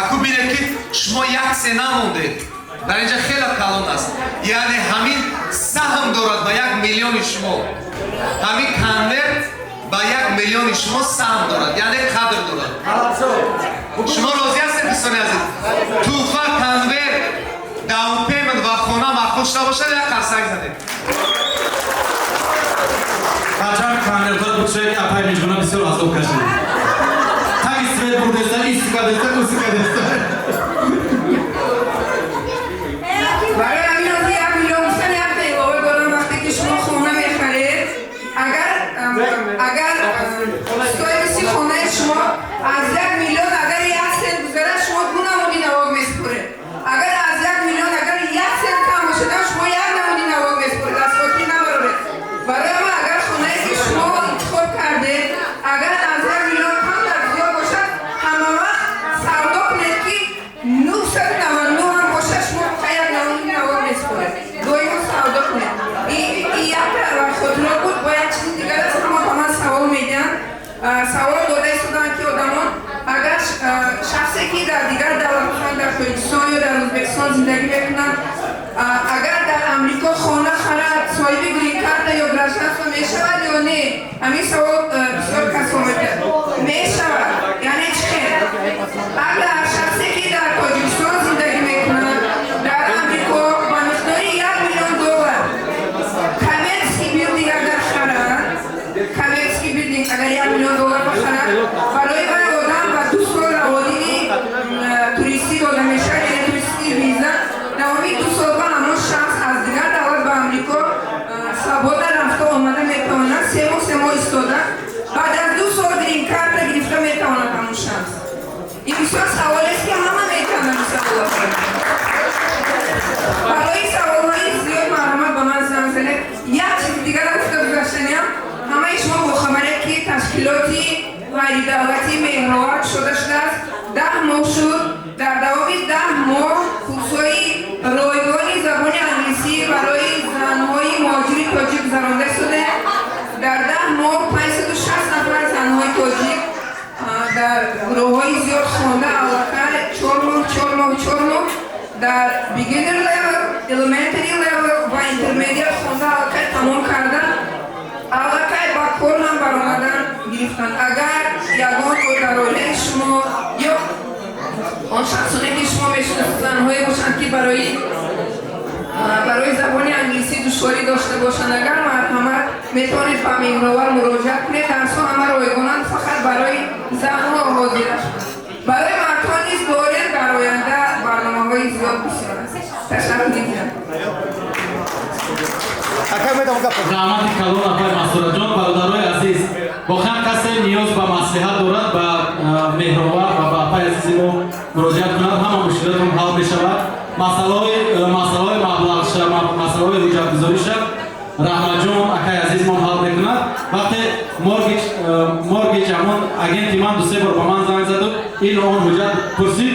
Аку бинед, ки шумо 1 сент намондед, дар инҷа хеле калон аст, яъне ҳамин саҳм дорад ба 1 миллиони шумо, ҳамин конверт ба 1 миллиони шумо саҳм дорад, яъне қадр дорад. Шумо розӣ ҳастед, дӯстони азиз? Туҳфа, конверт, down payment ва хона маъқул шуда бошад, як қарсак занед. Бачаам, конвертҳоро бикушоед, ки апай Мижгона бисёр азоб кашид. Таги свет бурдеста, истикадеста, усикадеста. Барои ҳамин ҳозир 1 миллион гуфтан, якта илова дорам. Вақте ки шумо хона мехаред, агар стоимости хонаи шумо аз 1 миллион агар 1 сент гузарад, шумо ду намуди налог месупоред. Агар аз 1 миллион агар 1 сент кам бошад, шумо як намуди налог месупоред. Аз хотир набароред. Барои ҳама, агар хонае ки шумо интихоб кардед, агар аз 1 миллион камтар зиёд бошад, ҳама вақт савдо кунед, ки 999 ҳам бошад, шумо фақат як намуди налог месупоред. Доимо савдо кунед. И якта хотиро буд. Бо як чизи дигар аст, ҳама ба ман савол медиҳанд. Савол дода истоданд, ки одамон, агар шахсе ки дар дигар давлат, масалан дар Тоҷикистон ё дар Ӯзбекистон зиндагӣ мекунанд, агар дар Амрико хона харад, соҳиби грин-карта ё гражданство мешавад ё не? Ҳамин савол бисёр касо медиҳад. Мешавад. Яъне чӣ хел? Агар шахсе ки дар Тоҷикистон зиндагӣ мекунад, дар Амрико ба миқдори 1 миллион доллар коммерческий building агар харад, коммерческий building агар 1 миллион доллар бихарад, барои вай одам ба 2 сол раводиди туристӣ дода мешавад, яъне туристӣ виза. Давоми 2 сол ба ҳамон шахс аз дигар давлат ба Амрико свободно рафта омада метавонад, 3 моҳ, 3 моҳ истода, баъд аз 2 сол грин-карта гирифта метавонад ҳамон шахс. Ин бисёр саволест, ки ҳама метавонад ин саволҳоро. Барои саволҳои зиёд марҳамат ба ман занг занед. Як чизи дигар гуфта гузаштаниам: ҳамаи шумо бохабаред, ки ташкилоти ғайридавлатӣ Меҳровар кушода шудааст, 10 моҳ шуд. Дар давоми 10 моҳ курсҳои ройгони забони англисӣ барои занҳои муҳоҷири тоҷик гузаронда шуда. Дар 10 моҳ 560 нафар занҳои тоҷик дар гурӯҳҳои зиёд хонда, аллакай 4 моҳ, 4 моҳ, 4 моҳ дар beginner level, elementary level ва intermediate хонда, аллакай тамом карда, аллакай ба кор ҳам баромадан гирифтанд. Агар ягон дар оилаи шумо ё он шахсоне ки шумо мешиносед, занҳое бошанд, ки барои забони англисӣ душворӣ дошта бошанд, агар марҳамат, метавонед ба Меҳровар муроҷиат кунед. Дарсҳо ҳама ройгонанд, фақат барои занҳо ҳозир, барои мардҳо низ дорем. Дар оянда барномаҳои зиёд бисёр аст. Ташаккур мекунам. Раҳмати калон, апай Мастураҷон. Бародарои азиз, воқеан касе ниёз ба маслиҳат дорад, ба Меҳровар ва ба апай азизи мо муроҷиат кунад, ҳама мушкилотон ҳал мешавад. Масъалаҳои маблағша, масъалаҳои ҳуҷҷатгузориша Раҳматҷон, акай азизмон, ҳал мекунад. Вақте mortgage, ҳамон агенти ман дусе бор ба ман занг заду ин он ҳуҷҷат пурсид.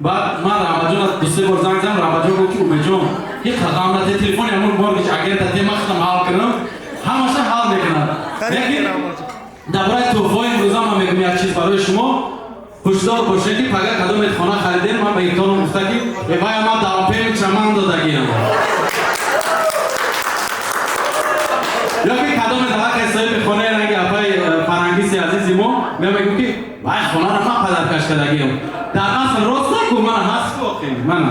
Баъд ман Раҳматҷон дусе бор занг задам. Раҳматҷон гуфт, ки Умедҷон, ҳеҷ ғам нате, телефони ҳамон mortgage агента те, ман худам ҳал кунам. Ҳамаша ҳал мекунад. Лекин дар бораи туҳфаҳои имрӯза ман мегӯям як чиз барои шумо: ҳушдор бошед, ки пага кадомет хона харидем, ман ба итонам гуфта, ки вая ман down payment чаман додагиам, ё ки кадоме дар соҳиби хонаи ранги апаи Фарангиси азизи мо мегӯм, ки вай хонаро ман подаркаш кардагиам. Дар асл рост наку, ман ҳаст ку, охи ман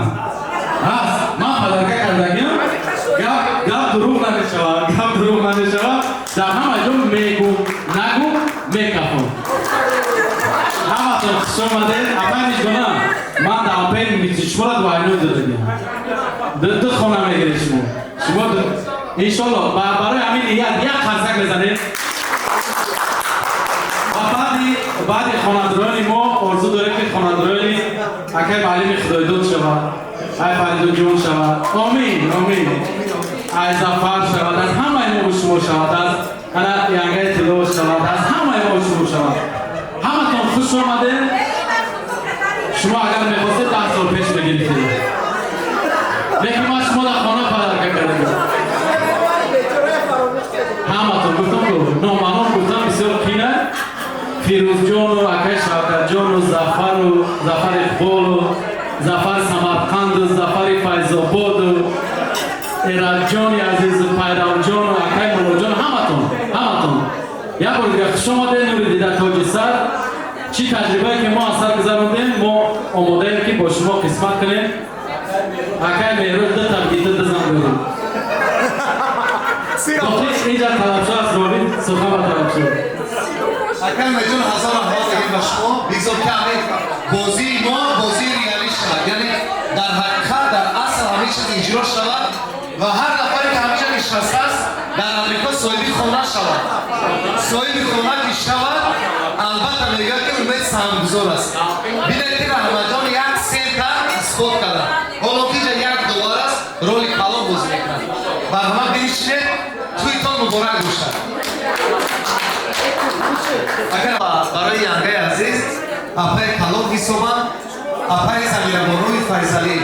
ҳаст, ман подарка кардагиам. Гап дурӯғ намешавад, гап дурӯғ намешавад. Дар ҳама ҷо мегум, нагум, мекафам. Ҳаматон хуш омадед. Апай Мижгона, ман down payment шуморо двойной додагиам, ду хона мегиред шумо иншолло. Барои ҳамин ният як қарсак мезанед. Ва баъди хонадорони мо орзу дорем, ки хонадорони акай маълими Худойдод шавад, ай Фаридунҷон шавад, омин, омин, ай Зафар шавад, аз ҳамаи мо шумо шавад, аз ана янгаи тилло шавад, аз ҳамаи мо шумо шавад. Ҳаматон хуш омадед. Шумо агар мехостед, 10 сол пеш мегирифтед, лекин ман шумо дар хона подарка кардем. Фирӯзҷону акай Шавкатҷону Зафару Зафар Иқболу Зафар Самарқанду Зафари Файзободу Эраҷони азизу Пайравҷону акай Муллоҷон, ҳаматон, ҳаматон як бор дигар хуш омадед. Нури дида, тоҷи сар. Чӣ таҷрибае ки мо аз сар гузарондем, мо омодаем, ки бо шумо қисмат кунем. Акай Меҳрӯз, ду табгита дизам дорем. Инҷа талабшо аст, рови сухан ба талабшо. Акай Меҳҷон, ҳазор раҳмат дагем ба шумо. Бигзор ки ҳамин бозии мо бозии реалӣ шавад, яъне дар ҳақиқат, дар асл ҳамин чиз иҷро шавад ва ҳар нафаре ки ҳаминҷа нишастааст, дар Амрико соҳиби хона шавад. Соҳиби хона ки шавад, албатта мегӯяд, ки Умед саҳмгузор аст. Бинед, ки Раҳматҷон як сента исбот карда, ҳоло ки инҷа $1 аст, роли калон бозӣ мекунад. Марҳамат, бинишинед. Тӯйтон муборак бошад. Агар барои янгаи азиз апаи калон ҳисобанд, апаи Замирабонуи Файзалӣ,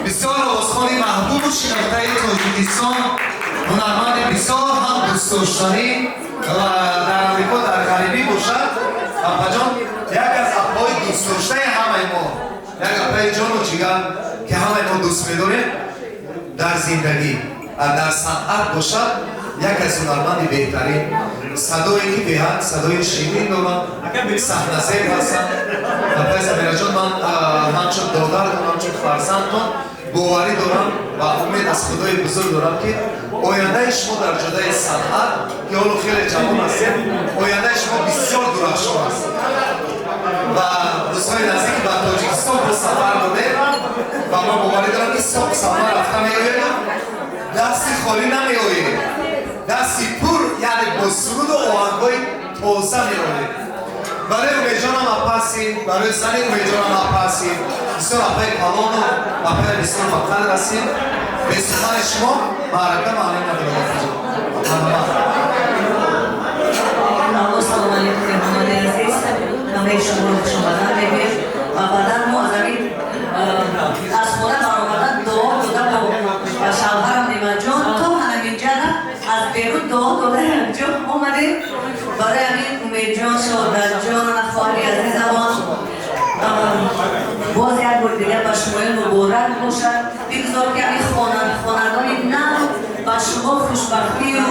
бисёр овозхони маҳбубу шинохтаи Тоҷикистон, ҳунарманди бисёр ҳам дӯстдоштанӣ ва дар Амрико дар ғарибӣ бошад, апаҷон як аз апаҳои дӯстдоштаи ҳамаи мо, як апаи ҷону ҷигар, ки ҳамаи мо дӯст медорем. Дар зиндагӣ, дар санъат бошад, як аз ҳунарманди беҳтарин, садое ки беҳад садои ширин доранд, саҳназеб ҳастанд. Апаи Замираҷон, ман ҳамчун додаратон, ҳамчун фарзандтон боварӣ дорам ва умед аз Худои бузург дорам, ки ояндаи шумо дар ҷодаи санъат, ки ҳоло хеле ҷавон ҳастед, ояндаи шумо бисёр дурахшон аст ва рӯзҳои наздик ба Тоҷикистон бо сафар додед ва ман боварӣ дорам, ки соқ сафар рафта меоед, дасти холӣ намеоед, дасти пур, яъне бо суруду оҳангҳои тоза меоед. Барои Умедҷонам апа ҳастем, барои зани Умедҷонам апа ҳастем, бисёр апаи калону апаи бисёр бақадр ҳастем. Бе сухани шумо маърака маъне надорад. Марҳамат. Салом алейкум, меҳмонони азиз, ҳамаи шуморо хушомадан мегӯем. Ва баъдан мо аз ҳамин аз хона баромадан дуо дода ба шавҳарам Нематҷон, то ҳаминҷара аз берун дуо дода ҳаминҷо омадем. Барои ҳамин Умедҷон, Шодатҷон, хоҳари азизамон, боз як бор дигар ба шумоён муборак бошад. Бигзор, ки ҳамин хонадони нав ба шумо хушбахтию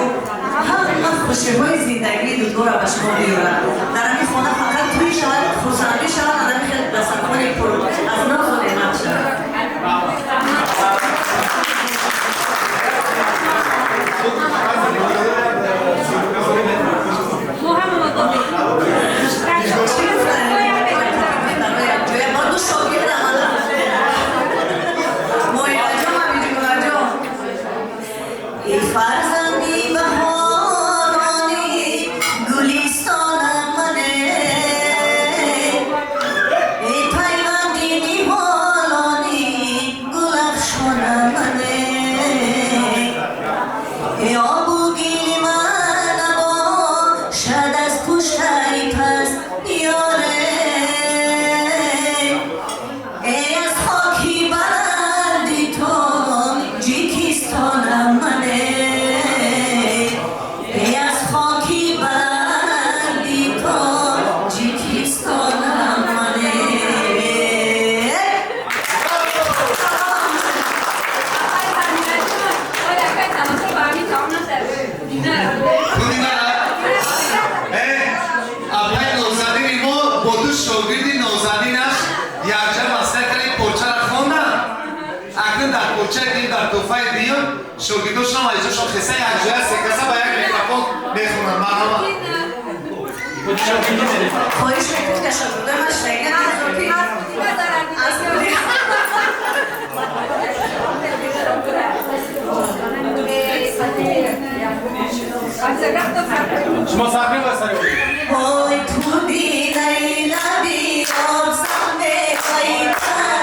ҳама хушиҳои зиндагии дудгора ба шумо биёрад. Дар ҳамин хона фақат тӯй шавад, хурсандӣ шавад, ҳамин хел дастархони пур аз нозу неъмат шавад. Фарзанди баҳорони гулистонам мане, эй пайванди ниҳолони гулафшонам мане, эй обу гили ман набошад аз пуштаи паст ёре, эй аз хоки баланди Тоҷикистонам мане, эй аз хоки баланди Тоҷикистонам мане. Апаи нозанини мо бо ду шогирди нозанинаш якҷа масъала кардем, порчаро хонданд. Акнун дар порчаи дим, дар тӯҳфаи дуюм, шогирдошонам аҷошон хеса якҷоя секаса ба як микрофон мехонанд. Марҳамат. Хоҳиш мекунем, ки шогирдои ман шагирд аз шумо сар мебасаред. Ой, ту динаи лаби обзам мехоҳитар,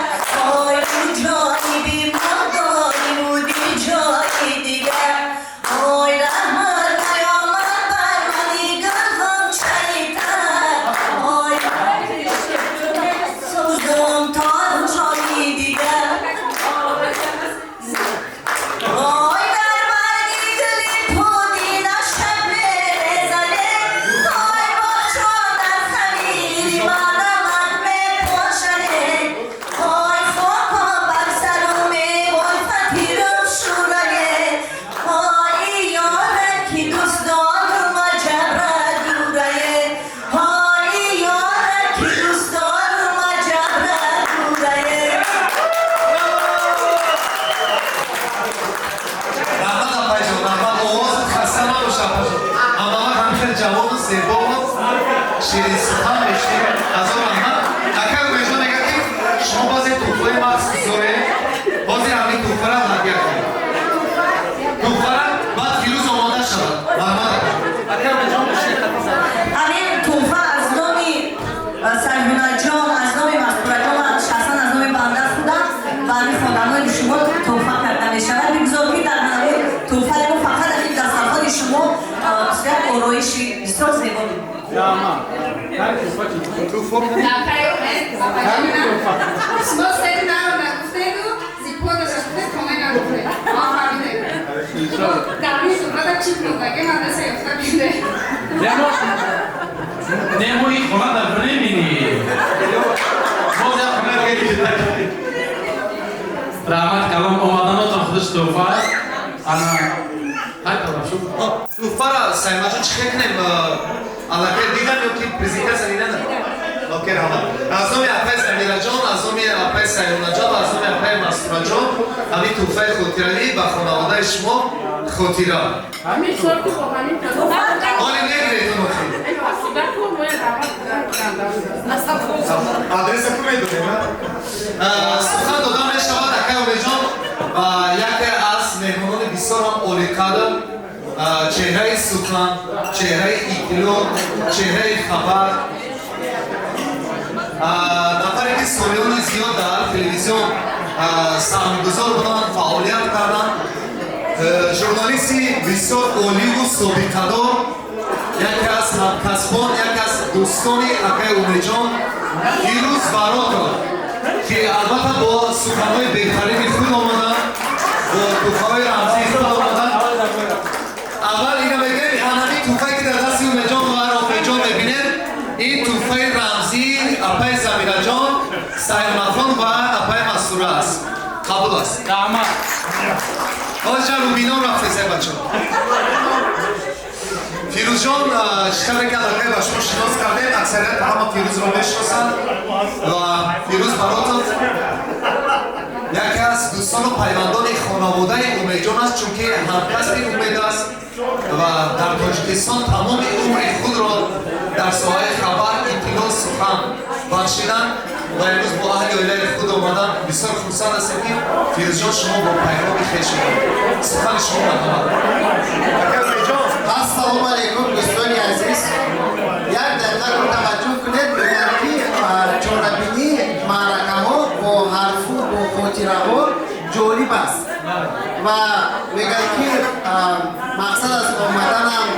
ой, ту ҷониби мо дорим дил ҷои дигар, ой, раҳмат наёмад бар мани гулғунчаитар, ой, сӯзум то ҷои дигар, ой, дар барги гули пудина шаб мерезане, ой. Зебо, ширинсухан мешунем. Ҳазор раҳмат. Акай Умедҷон мегӯяд, ки шумо баъзе туҳфаи махсус доред, ҳозир ҳамин туҳфара ҳадя кунед. Туҳфара баъд Фирӯз омода шавад. Марҳамат, ака. Ҳамин туҳфа аз номи Сайҳунаҷон, аз номи Мастураҷон ва шахсан аз номи банда худам ва ҳамин хонадони шумо туҳфа карда мешавад. Бигзор, ки дар ҳамин туҳфаи мо фақат ҳамин дастархони шумо як ороиши бисёр зебо. Шумо сери наро нагуфтеду, зиподаша гуфтед, хонаи нагуфтед. Ма фаҳмидем. Дар ин суҳбата чӣ кундаге ман деса ёфта биде. Не, мо ин хона дар времени. Боз як хона дига. Раҳмат калом, омаданотон худаш туҳфа аст. Ана ҳай талаб шуд. Туҳфара, Саймаҷон, чӣ хел кунем? Аллакай дидам ё ки презентатсия дидам? Окей, раҳмат. Аз номи апаи Самираҷон, аз номи апаи Сайёнаҷон ва аз номи апаи Мастураҷон ҳамин туҳфаи хотиравӣ ба хонаводаи шумо, хотира. Оли мегиред охир. Адреса ку медонем? Сухан дода мешавад, акай Умедҷон, ба яке аз меҳмонони бисёр ҳам олиқадр, чеҳраи сухан, чеҳраи иттилоъ, чеҳраи хабар, нафаре ки солиёни зиёд дар телевизион саҳмгузор буданд, фаъолият карданд, журналисти бисёр оливу собиқадор, яке аз ҳамкасбон, яке аз дӯстони акаи Умедҷон, Фирӯз Баротов, ки албатта бо суханҳои беҳтарини худ омаданд, бо туҳфаҳои рамзии худ омаданд. Аввал ина мегӯем, ҳамин туҳфае ки дар дасти Умедҷон ва Рофеъҷон мебинед, ин туҳфаи рамзии апаи Замираҷон, Сайёнахон ва апаи Мастура аст. Қабул аст. Раҳмат. Ҳозир рӯбино рафтесай, бачо. Фирӯзҷон, чӣ ки аллакай ба шумо шинос кардем, аксарият ҳама Фирӯзро мешиносанд ва Фирӯз Баротов яке аз дӯстону пайвандони хонаводаи Умедҷон аст, чунки ҳамкасби Умед аст ва дар Тоҷикистон тамоми умри худро дар соҳаи хабар, иттилоъ, сухан бахшиданд ва имрӯз бо аҳли оилаи худ омаданд. Бисёр хурсанд ҳастем, ки Фирӯзҷон, шумо бо пайғоми хеш омадед. Сухани шумо, марҳамат. Ассалому алайкум, дӯстони азиз. Як дақиқа таваҷҷӯҳ кунед. Мегӯянд, ки чорабинии маъракаҳо бо ҳарфу бо хотираҳо ҷолиб аст ва мегӯянд, ки мақсад аз омаданам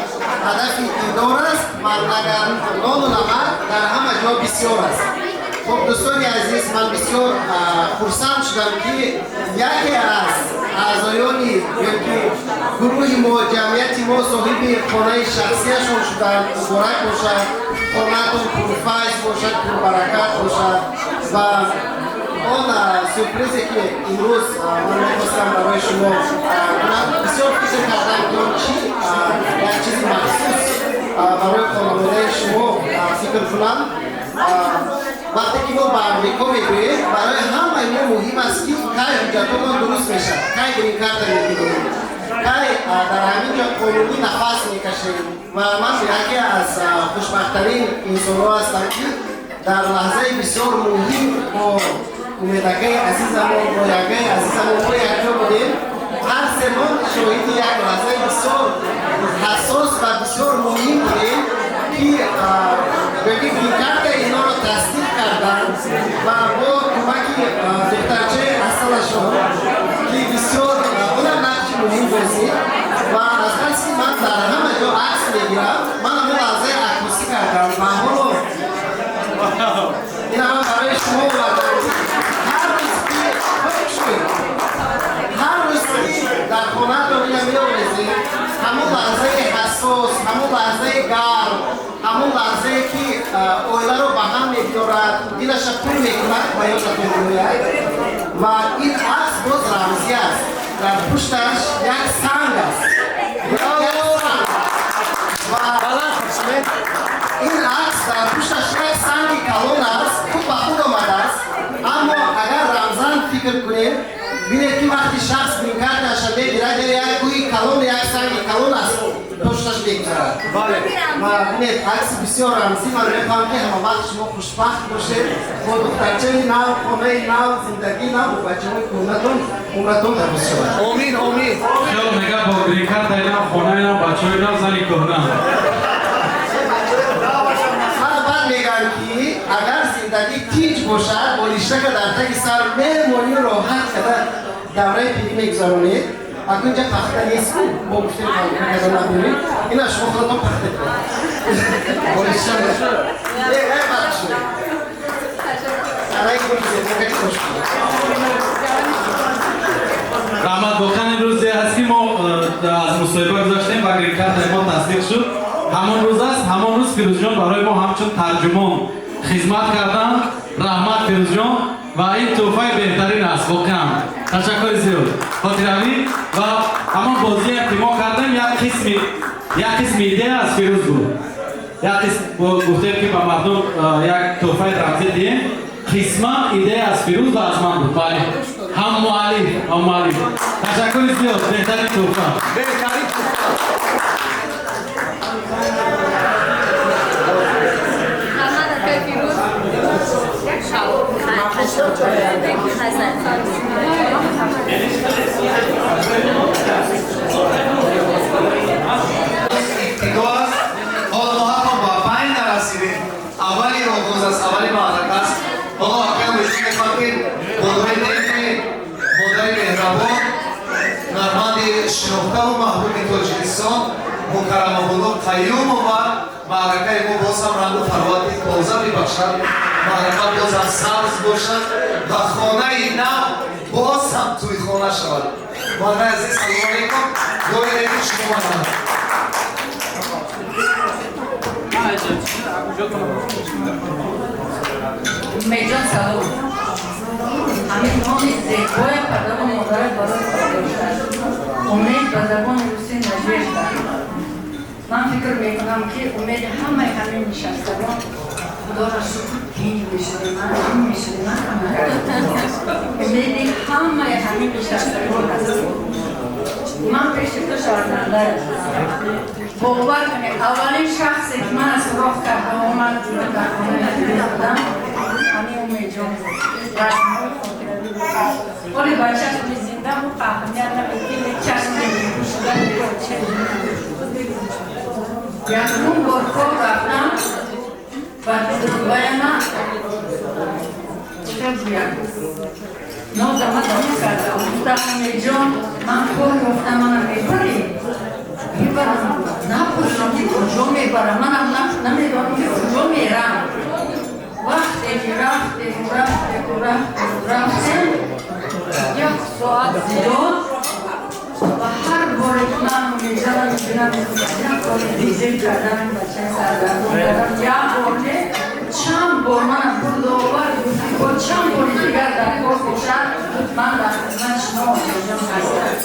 ҳадафи дидор аст ва агар нону намак дар ҳама ҷо бисёр аст. Хуб, дӯстони азиз, ман бисёр хурсанд шудам, ки яке аз аъзоёни ёки гурӯҳи мо, ҷамъияти мо соҳиби хонаи шахсияшон шуданд. Муборак бошад, хонаатон пурфайз бошад, пурбаракат бошад. Ва он сюрпризе, ки имрӯз ман мехостам барои шумо кунам, бисёр фикр кардам, ки он чӣ як чизи махсус барои хонаводаи шумо фикр кунам. Вақте ки мо ба Амрико мегӯем, барои ҳамаи мо муҳим аст, ки кай ҳуҷҷатҳомон дуруст мешавад, кай грин-карта мегирем, кай дар ҳамин ҷо қонунӣ нафас мекашем. Ва ман яке аз хушбахттарин инсонҳо ҳастам, ки дар лаҳзаи бисёр муҳим бо Умедакаи азизамон, бо яггаи азизамон мо якҷо будем. Ҳар семон шоҳиди як лаҳзаи бисёр ҳассос ва бисёр муҳим будем, ки гӯяки грин-картаи инҳоро тасдиқ карданд ва бо кӯмаки духтарчаи асалашон, ки бисёр онам нақши муҳим бозид. Ва аз қасди ман дар ҳама ҷо акс мегирам, ман ҳамон лаҳзаи аккосӣ кардам ва ҳоло ина ман барои шумо овардам. Ҳар рӯз ки шуд, ҳар рӯз ки дар хонаатон ина меовезед, ҳамон лаҳзаи ҳассос, ҳамон лаҳзаи гарм, ҳамон лаҳзае ки оиларо ба ҳам мебиёрад, дилаша пур мекунад, ба ёдатон меояд. Ва ин акс боз рамзӣ аст, дар пушташ як санг аст. Ва ин акс дар пушташ як санги калон аст, худ ба худ омадааст. Аммо агар рамзан фикр кунем, бинед, ки вақти шахс гринкарташа мегирад, як кӯҳи Калон, як санги калон аст, пушташ мегузарад. Бале. Ва бинед, акси бисёр рамзӣ. Ман мехоҳам, ки ҳамавақт шумо хушбахт бошед бо духтарчаи нав, хонаи нав, зиндагии нав, бо бачаҳои кӯҳнатон, умратон дароз шавад. Омин, омин. Хело мега, бо грин-картаи нав, хонаи нав, бачаҳои нав, зани кӯҳна. Мана баъд мегӯям, ки агар зиндагӣ тинҷ бошад, болиштака дар таги сар мемонию роҳат када давраи пирӣ мегузаронед. Акун инҷа пахта нест, ку мо гуфтем, када набуред, ина шумо худатон пахта кунед, болишта э бахшед. Араи гули зебо, хуш. Раҳмат. Воқеан, ин рӯзе аст, ки мо аз мусоҳиба гузаштем ва грин-картаи мо тасдиқ шуд, ҳамон рӯз аст. Ҳамон рӯз Фирӯзҷон барои мо ҳамчун тарҷумон хизмат карданд. Раҳмат, Фирӯзҷон, ва ин тӯҳфаи беҳтарин аст. Воқеан, ташаккури зиёд, хотиравӣ. Ва ҳамон бозие, ки мо кардем, як қисми идея аз Фирӯз буд, як қисм гуфтем, ки ба мардум як тӯҳфаи рамзӣ диҳем. Қисман идея аз Фирӯз ва аз ман буд. Бале, ҳам муаллиф, ҳам муаллиф. Ташаккури зиёд, беҳтарин тӯҳфа. Беҳтарин тӯҳфа. Раҳмат, акай Фирӯз. Thank you. Ибтидо аст, ҳоло мо ҳатто ба байн нарасидем. Аввали оғоз аст, аввали маърака аст. Ҳоло акай Муҳиддин мехоҳам, ки бонуи неки, модари меҳрабон, ҳунарманди шинохтаву маҳбуби Тоҷикистон Мукаррамабону Қаюмова маъракаи мо боз ҳам рангу фаровати тоза бибахшад, маърака боз ҳам сабз бошад ва хонаи нав боз ҳам тӯйхона шавад. Модари азиз, салому алейкум, дуои неки шумо манам. Умедҷон, салом. Ҳамин номи зебоя падару модарат барои доштааст. Умед ба забони русӣ надежда. Ман фикр мекунам, ки умеди ҳамаи ҳамин нишастагон, худоро шукр, тинҷ мешудем, ин мешудем, умеди ҳамаи ҳамин нишастагон аст. Ман пеши ту шармандаам. Бовар кунед, аввалин шахсе, ки ман суроғ карда омад, дар хонаи будам, ҳамин Умедҷон буд. Расмҳои хотиравӣ буд. Оли бачаш зинда буд, аҳамият намедид, чашм пӯшида. Якум бор кор рафтам ба Дубаяна, чӣ гӯям, нозама дом карда гуфтам: «Умедҷон, ман кор ёфтам, мана мебарӣ?» «Мебарам». Напурсам, ки куҷо мебарам, манам намедонам, ки куҷо мерам. Вақте ки рафтему, рафтему, рафтему, рафтем, як соат зиёд, ва ҳар боре ки ман Умедҷонам мебинам, як бори дизел кардам, бачаи саргардон кардам, як бор не, чанд бор манам бурду овард. Гуфти, бо чанд бори дигар дар кор бошад, ман дар хизмати шумо, Умедҷон, ҳастам.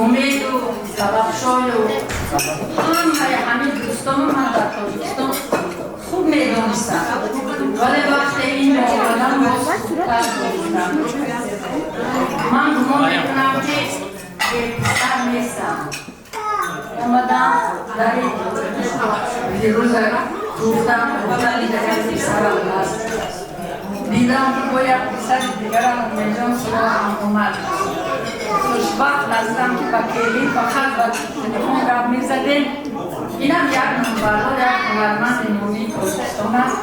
Умеду Сабабшою ҳамаи ҳамин дӯстону ман дар Тоҷикистон хуб медонистам, вале вақте ин омадам, боз хубтар донистам. Ман гумон мекунам, ки беписар нестам. Омадам, дари Фирӯза гуфтам, гуфтам, дигар писарам аст. Дидам, ки бо як писари дигарам Умедҷон суроғам омад. Хушбахт ҳастам, ки ба келин фақат ба телефон гап мезадем. Инам як номбардор, як ҳунарманди номии Тоҷикистон аст.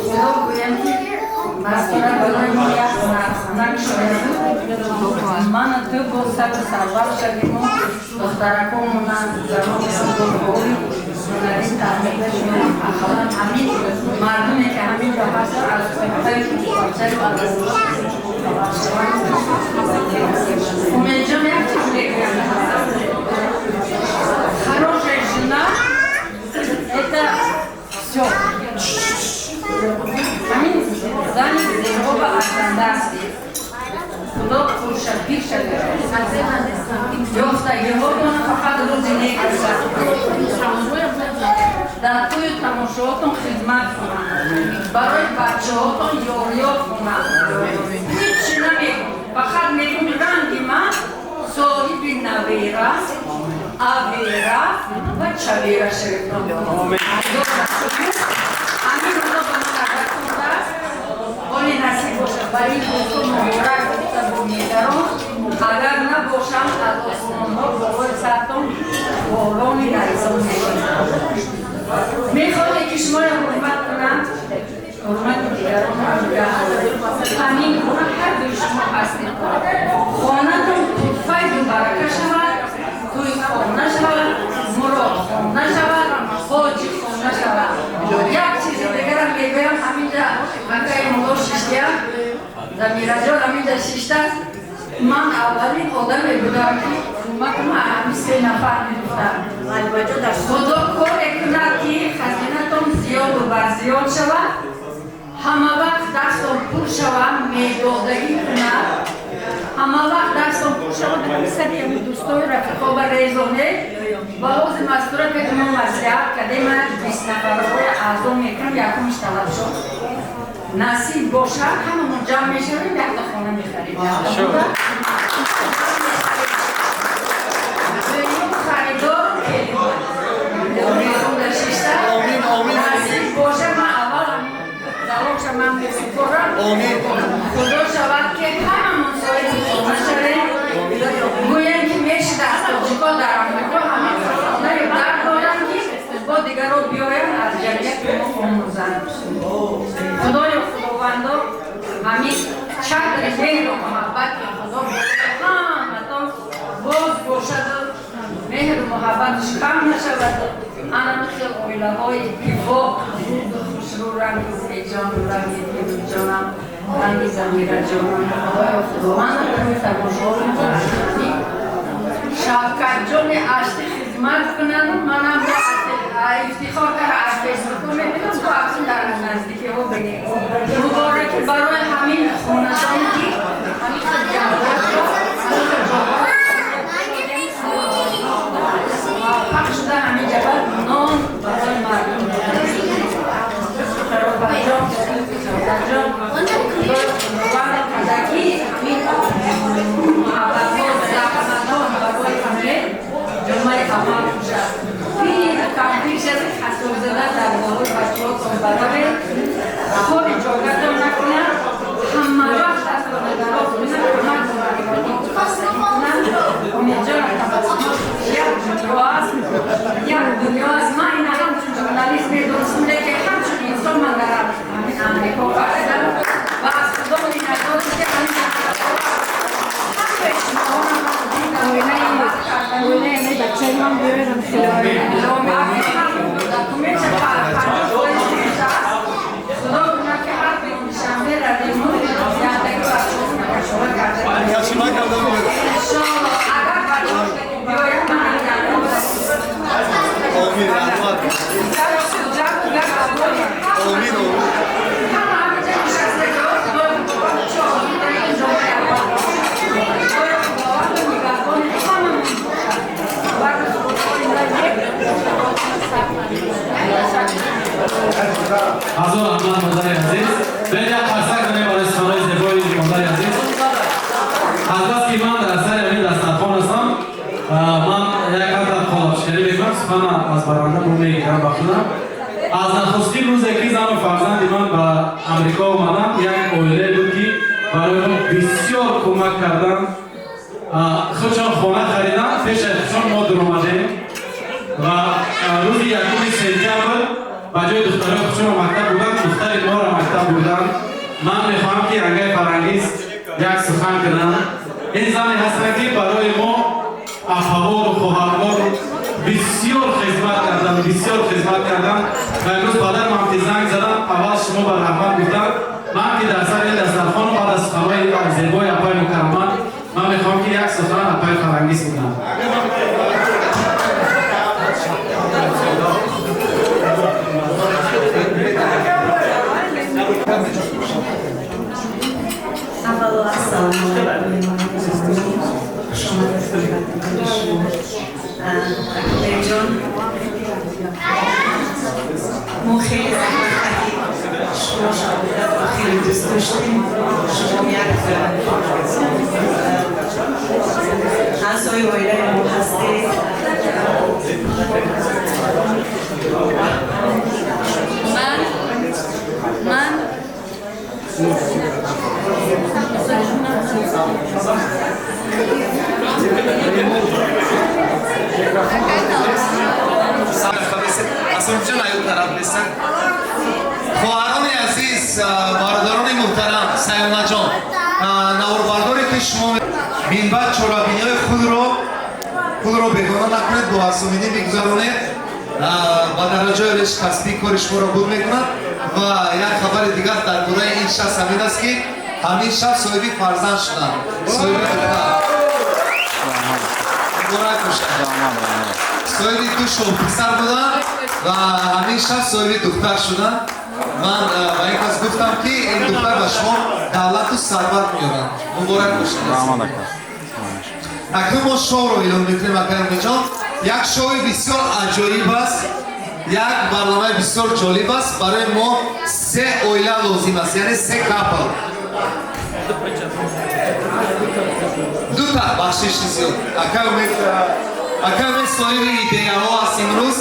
Худо гӯям, ки Мастора барои мо як ҳунархона кушода буд. Ману ту боз сару сарвар шавиму духтаракомонам, занонамон ҳунари таҳмида шудем. Ақаллан ҳамин мардуме, ки ҳамин ҷо ҳастанд, аз пухтаи бачаи. Умедҷон, як чиз мегӯям: хорошая жена — это всё. Ҳамин зани зебо ва арзанда ҳастӣ. Худо пурша пир шавед, ёфтагиҳотон фақат рӯзи нек бошад, дар тӯю тамошоотон хизмат кунанд, барои бачаҳотон ёрёб кунанд. Ҳичи намегӯм, фақат мегӯм, ранги ман. Соҳиби навера, авера ва чавера шавед. Ҳамин рӯзо ба ман агар хондааст, оли насиб бошад, ба ин рӯзҳо муборак гуфта бо медарон, агар набошам, аз осмонҳо болои сартон борони наризон мешавад. Мехоҳед ки шуморо ҳурмат кунам, ҳурмати дигаронро нигоҳ доред. Ҳамин гуна ҳар дуи шумо ҳастед. Хонатон пурфайзу барака шавад, тӯй хона шавад, мурод хона шавад, ҳоҷи хона шавад. Як чизи дигарам мегӯям, ҳаминҷа акаи мулло шиштия, Замираҷон ҳаминҷа шиштааст. Ман аввалин одаме будам, ки кӯмакама ҳамин се нафар мегуфтам. Худо коре кунад, ки хазинатон зиёду барзиёд шавад, ҳама вақт дастон пур шавад, медодагӣ кунад, ҳама вақт дастон пур шавад, сари ҳамин дӯстои рафиқо ба резонед. Ба ҳозир Мастура ки мо маслиҳат кардем, ман 20 нафарҳои аъзо мекунам, якумш талаб шуд. Насиб бошад, ҳамамон ҷамъ мешавем, якта хона мехарем. Дуюм харидор шишта. Насиб боша, ман аввал залогша ман месупорам. Худо шавад, ки ҳамамон соҳиби хона шавем. Гӯем, ки мешуда аз тоҷико дар Амрико ҳамин хонаи дар доранд, ки бо дигаро биёянд, аз ҷамъияти мо омӯзанд. Худоё Худовандо, ҳамин чатри меҳру муҳаббати Худо ҳаматон боз бошаду меҳру муҳаббатш кам нашаваду анами хел оилаҳои бивоқ зуду хушрӯ, ранги Зеҷону ранги Пирӯзҷонам, ранги Замираҷонам. Худоё Худованд, барои тамошои Шавкатҷони ашти хизмат кунанду манам ифтихор кара аз Фейсбуку мебинам, то аксун дар наздикиҳо бинем. Мубораки барои ҳамин хонадон, ки ҳамин хел ҷавҳарро муваффақ шуда, ҳамин ҷабал нон барои мардум. Робаҷон, Шавкатҷон, Худованд кадаки ҳамин муҳаббатҳо, заҳматҳо барои ҳамин ҷомаи амал пӯшад. Пир кампир шавед, хасорзада дар болои бачаҳотон баравед, кори ҷогатон накунад, ҳама вақт дастона дароз кунад, кӯмак кунад. Умедҷон, табассумот як дунё аст, як дунё аст. Ман ина ҳамчун журналист медонистам, лекин ҳамчун инсон ман дар ҳамин Амрико фаҳмидам ва аз Худо миннатдорам, ки ҳамин ҳамаи шумоҳоро ман дидам. Оилаи бачаи ман биёрам. Худо кунад, ки ҳар душанбе радиму яктаги бачаҳо кашола карда. Иншоалло, агар бачаҳо биёяд, ман Омин, раҳмат. Омин, омин. Ҳама ҳаминҷа нишастагиҳо, Худои Худованд чӣ орзу доред, ин ҷомаи аввал бошад. Худои Худованд нигаҳбони ҳамамон бошад. Ҳазор раҳмат, модари азиз. Биёед як қарсак занем барои суханҳои зебои модари азиз. Аз бас ки ман дар сари ҳамин дастархон ҳастам, ман як қадр қолабшиканӣ мекунам, сухана аз баранда бо мегирам ба худам. Аз нахустин рӯзе ки зану фарзанди ман ба Амрико омадам, як оилае буд, ки барои мо бисёр кӯмак карданд. Худшон хона хариданд, пеш аз худшон мо дуромадем ва рӯзи 1 сентябр ба ҷои духтарои худшонро мактаб бурданд, духтари моро мактаб бурданд. Ман мехоҳам, ки ангаи Фарангиз як сухан кунам. Ин зане ҳастанд, ки барои мо апавору хоҳарвор бисёр хизмат карданд, бисёр хизмат карданд. Ва имрӯз падарам ки занг заданд, аввал шумо ба раҳмат гуфтанд. Ман ки дар сари дастархону баъд аз суханҳои зебои апаи мукаррамат, ман мехоҳам, ки як сухан апаи Фарангиз кунам. Аввало, ассалому алайкум, хушомадед шумо, Акбарҷон. Мо хеле заҳмат кардем, шумо шаҳодатро хеле дӯст доштем. Шумо як Аъзои оилаи мо ҳастед. Ман Асомҷон, аю тараф нестан. Хоҳарони азиз, бародарони муҳтарам, Саёнаҷон, наворбардоре ки шумо минбаъд чорабиниҳои худро бегона накунед, бо асоминӣ бигузаронед, ба дараҷаи реш касбии кори шуморо буд мекунад. Ва як хабари дигар дар бораи ин шахс ҳамин аст, ки ҳамин шахс соҳиби фарзанд шуданд, соҳиби духтар. Муборак бошад. Соҳиби ду шоҳписар буданд ва ҳамин шахс соҳиби духтар шуданд. Ман ба ин кас гуфтам, ки ин духтар ба шумо давлату сарват меорад. Муборак бошад. Акнун мо шоуро эълон мекунем, акай Умедҷон. Як шоуи бисёр аҷоиб аст, як барномаи бисёр ҷолиб аст. Барои мо се оила лозим аст, яъне се couple. Дута, бахшиши зиёд. Акай Умед, акай Умед соҳиби идеяҳо аст имрӯз.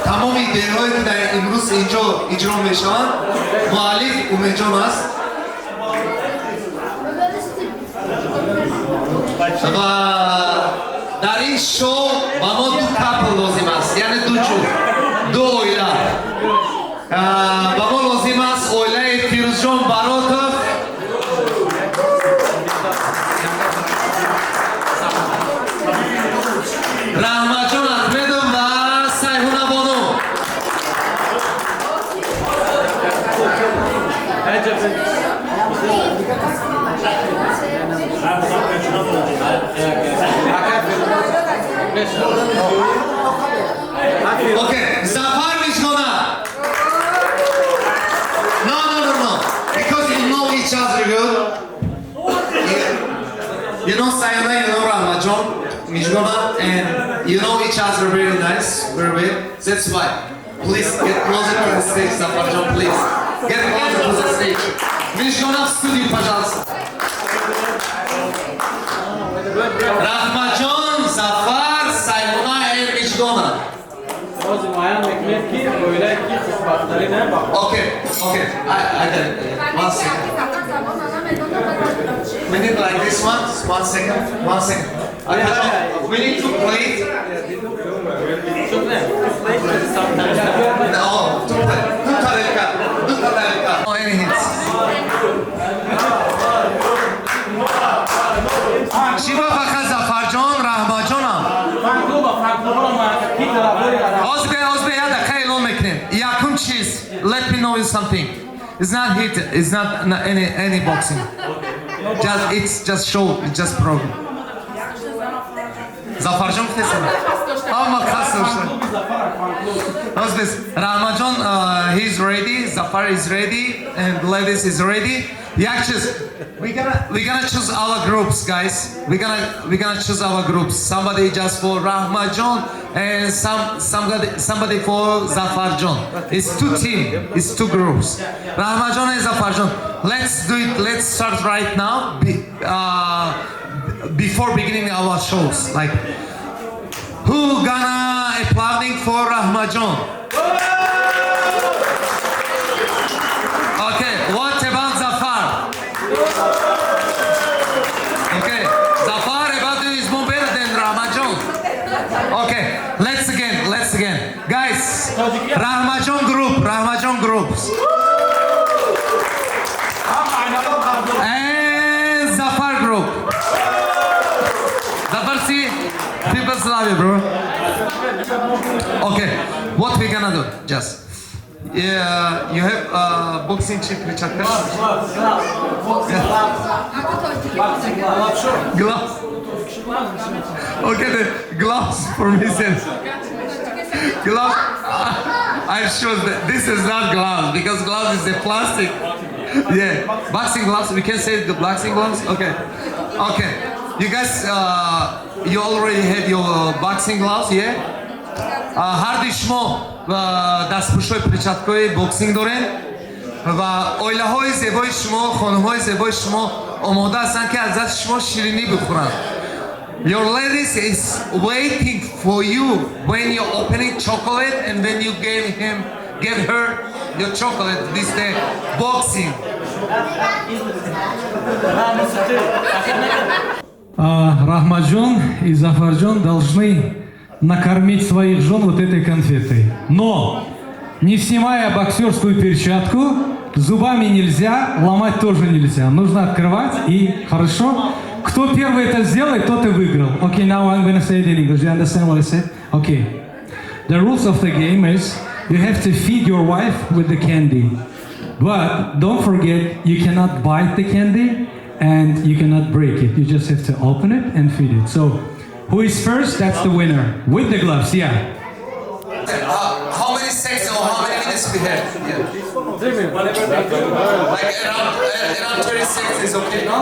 Тамоми идеяҳое, ки дар имрӯз инҷо иҷро мешаванд, муаллиф Умедҷон аст. Ва дар ин шоу ба мо ду couple лозим аст, яъне ду ҷуфт, ду оила. Ба мо лозим аст оилаи Фирӯзҷон Баротов Раҳматҷон Аҳмедов ва Сайҳуна Бону. Okay, Zafar, Mijgona. No, no, no, no. Because you know each other good. You know Sayona, you know Rahmatjon, Mijgona, and you know each other very nice, very well. That's why. Please get closer to the stage, Zafarjon, please. Get closer to the stage. Mijgona, в студию, пожалуйста. Rahmatjon, Zafar, Sayona and Mijgona. Боз муайян мекунед, ки оилае ки хушбахттарин ба Okay. I got it. One second. We need like this one. One second. One second. Okay, we need to plate. No, two plate. Two tarelka. Two tarelka. No, any hints. Шиба фақат Зафарҷон, Раҳматҷонам. Озбе, озбе, як дақиқа эълон мекунем. Якум чиз, let me know you something. It's not hit, it's not any boxing. Just it's just show, it's just program. Зафарҷон гуфтесам. Ҳама хас дошта. Озбес, Раҳматҷон, he's ready, Zafar is ready, and ladies is ready. Як чиз, we gonna choose our groups, guys. We gonna choose our groups. Somebody just for Rahmatjon and somebody for Zafarjon. It's two team. It's two groups. Rahmatjon and Zafarjon. Let's do it. Let's start right now. Before beginning our shows, like who gonna applauding for Rahmatjon? Okay, what about Zafar? Okay, Zafar about you is more better than Rahmatjon. Okay, let's again, let's again. Guys, Rahmatjon group, Rahmatjon groups. And Zafar group. Zafar, see, people love you, bro. Okay, what we gonna do? Just, yeah, you have boxing chip, Richard. Gloves. Okay, the gloves for me, sir. Gloves. I'm sure that this is not gloves because gloves is the plastic. Yeah, boxing gloves. We can say the boxing gloves. Okay. You guys, you already have your boxing gloves, yeah? Ҳарди шумо дастпӯшҳои, перчаткаҳои boxing доред ва оилаҳои зебои шумо, хонумҳои зебои шумо омода ҳастанд, ки аз дасти шумо ширинӣ бихӯранд. Your ladies is waiting for you when you're opening chocolate and when you gave her your chocolate this day boxing. Рахмаджон и Зафарджон должны накормить своих жен вот этой конфетой. Но, не снимая боксерскую перчатку, зубами нельзя, ломать тоже нельзя. Нужно открывать и хорошо. Кто первый это сделает, тот и выиграл. Okay, now I'm gonna say it in English. You understand what I said? Okay. The rules of the game is you have to feed your wife with the candy. But don't forget, you cannot bite the candy and you cannot break it. You just have to open it and feed it. So, who is first, that's the winner. With the gloves, yeah. How many seconds or how many minutes we have? Yeah. Like around 30 seconds is okay. No.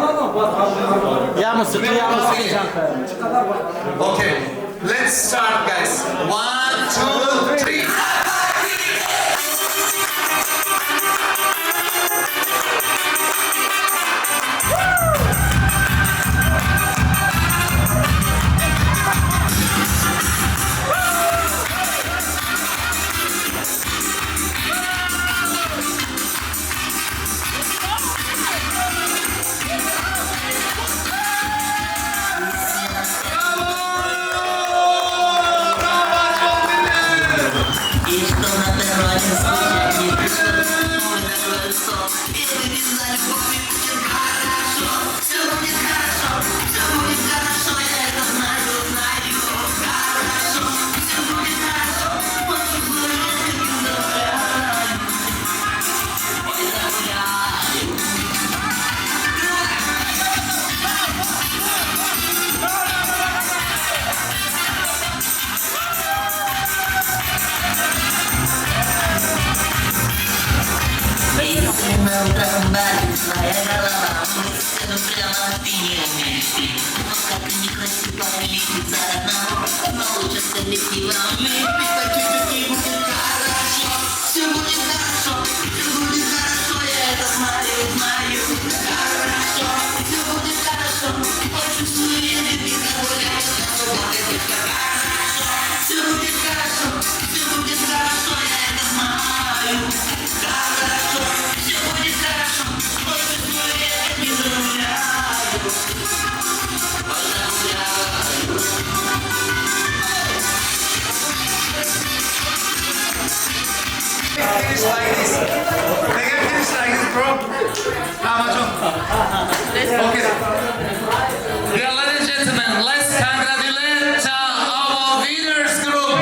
Okay, let's start, guys. 1, 2, 3. Finish like this. They can finish like this, bro. Amazon. Okay. Dear ladies and gentlemen, let's congratulate our winners group,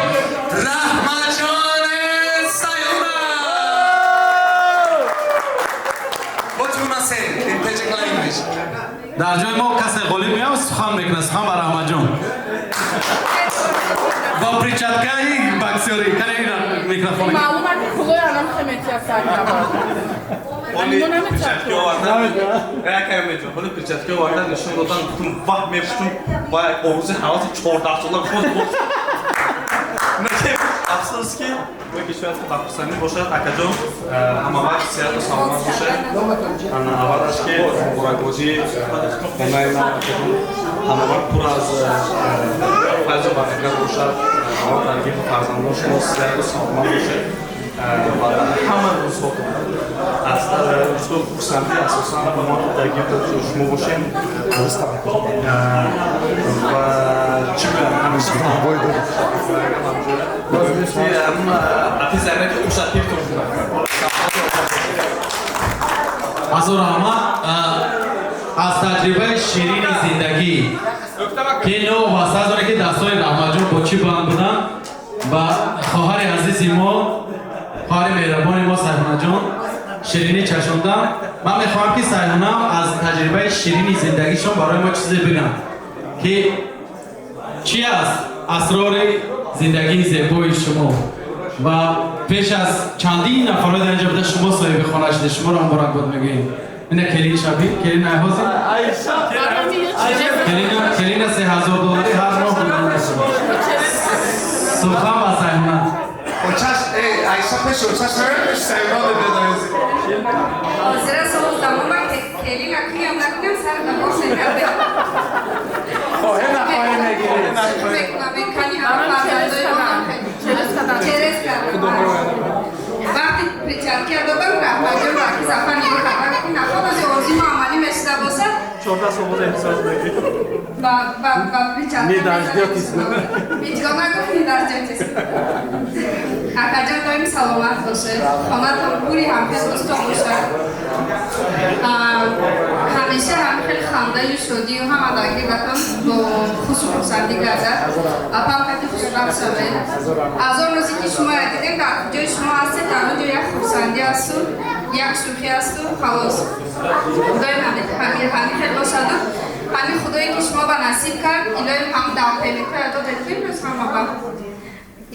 Rahmajon and Sayona. What do you wanna say in Tajik language? Дар ҷои мо касе ғолиб меояд, сухан мекунад, сухан ба Раҳматҷон. Бо перчаткаи боксёрӣ. Кане ина микрофон. Маълум аст, ки кулои анам хеметия сар кабад. Оли перчатки овардан, ҳоли перчатки овардан нишон додан, гуфтум ваҳ мепуштум ва орзуи ҳаваси 14 сола худ буд. Афсӯс ки ки шояд ки бахусанӣ бошад, акаҷон, ҳама вақт сиҳату саломат бошад. Аввалаш ки муборакбозӣ хонаи мо акаҷон ҳама вақт пур аз файзу баракат бошад. Аввал таргиби фарзандон шумо сиҳату саломат бошад ва дар ҳама рӯзҳо аз рӯзҳои хурсандӣ асосан мо дар гирди шумо бошем ва чӣ гӯям, ҳамеша Азор раҳмат. Аз таҷрибаи ширини зиндагӣ ки новобаста аз оне ки дастҳои Раҳматҷон бо чӣ банд буданд, ба хоҳари азизи мо, хоҳари меҳрабони мо Сайҳонаҷон ширинӣ чашондам. Ман мехоҳам ки Сайҳона аз таҷрибаи ширини зиндагишон барои мо чизе бигӯянд, ки чӣ аст асрори зиндагии зебои шумо. Ва пеш аз чандин нафарҳои дар инҷа буда, шумо соҳиби хона шудед, шуморо муборакбод мегӯем. Ина келин шабӣ, келин айҳозир, келина $3000 ҳар моҳ. Сухан ба Сайҳона. Айша пеш очаш пеш Сайҳона бедоез. Ҳозира соз тамома келин акуям накунем сар дамош накарда. Хоҳе нахоҳе мегиред. Мекунам, кани ҳама фарзандои мо через кардам. Вақти перчатка додам, Раҳматҷон ба аки Зафар нигоҳ кардан, ки нахоҳ ози орзуи мо амалӣ мешуда бошад. 14 сол боз эҳсос мекунед. Ба перчатка. Не дождётесь. Миҷгона гуфт, не дождётесь. Акаҷон, доим саломат бошед, хонатон пури ҳамхел дӯстон бошад, ҳамеша ҳамхел хандаю шодию ҳама дар гирдатон бо хушу хурсандӣ гардад. Апам кати хушбахт шавед. Аз он рӯзе ки шумоя дидем, дар ҷои шумо ҳастед, дар он ҷо як хурсандӣ асту, як шӯхӣ асту, халос. Худои ҳамин хел бошаду ҳамин худое ки шумо ба насиб кард, илоҳим ҳам down payment ҳоя додед, ки имрӯз ҳама ба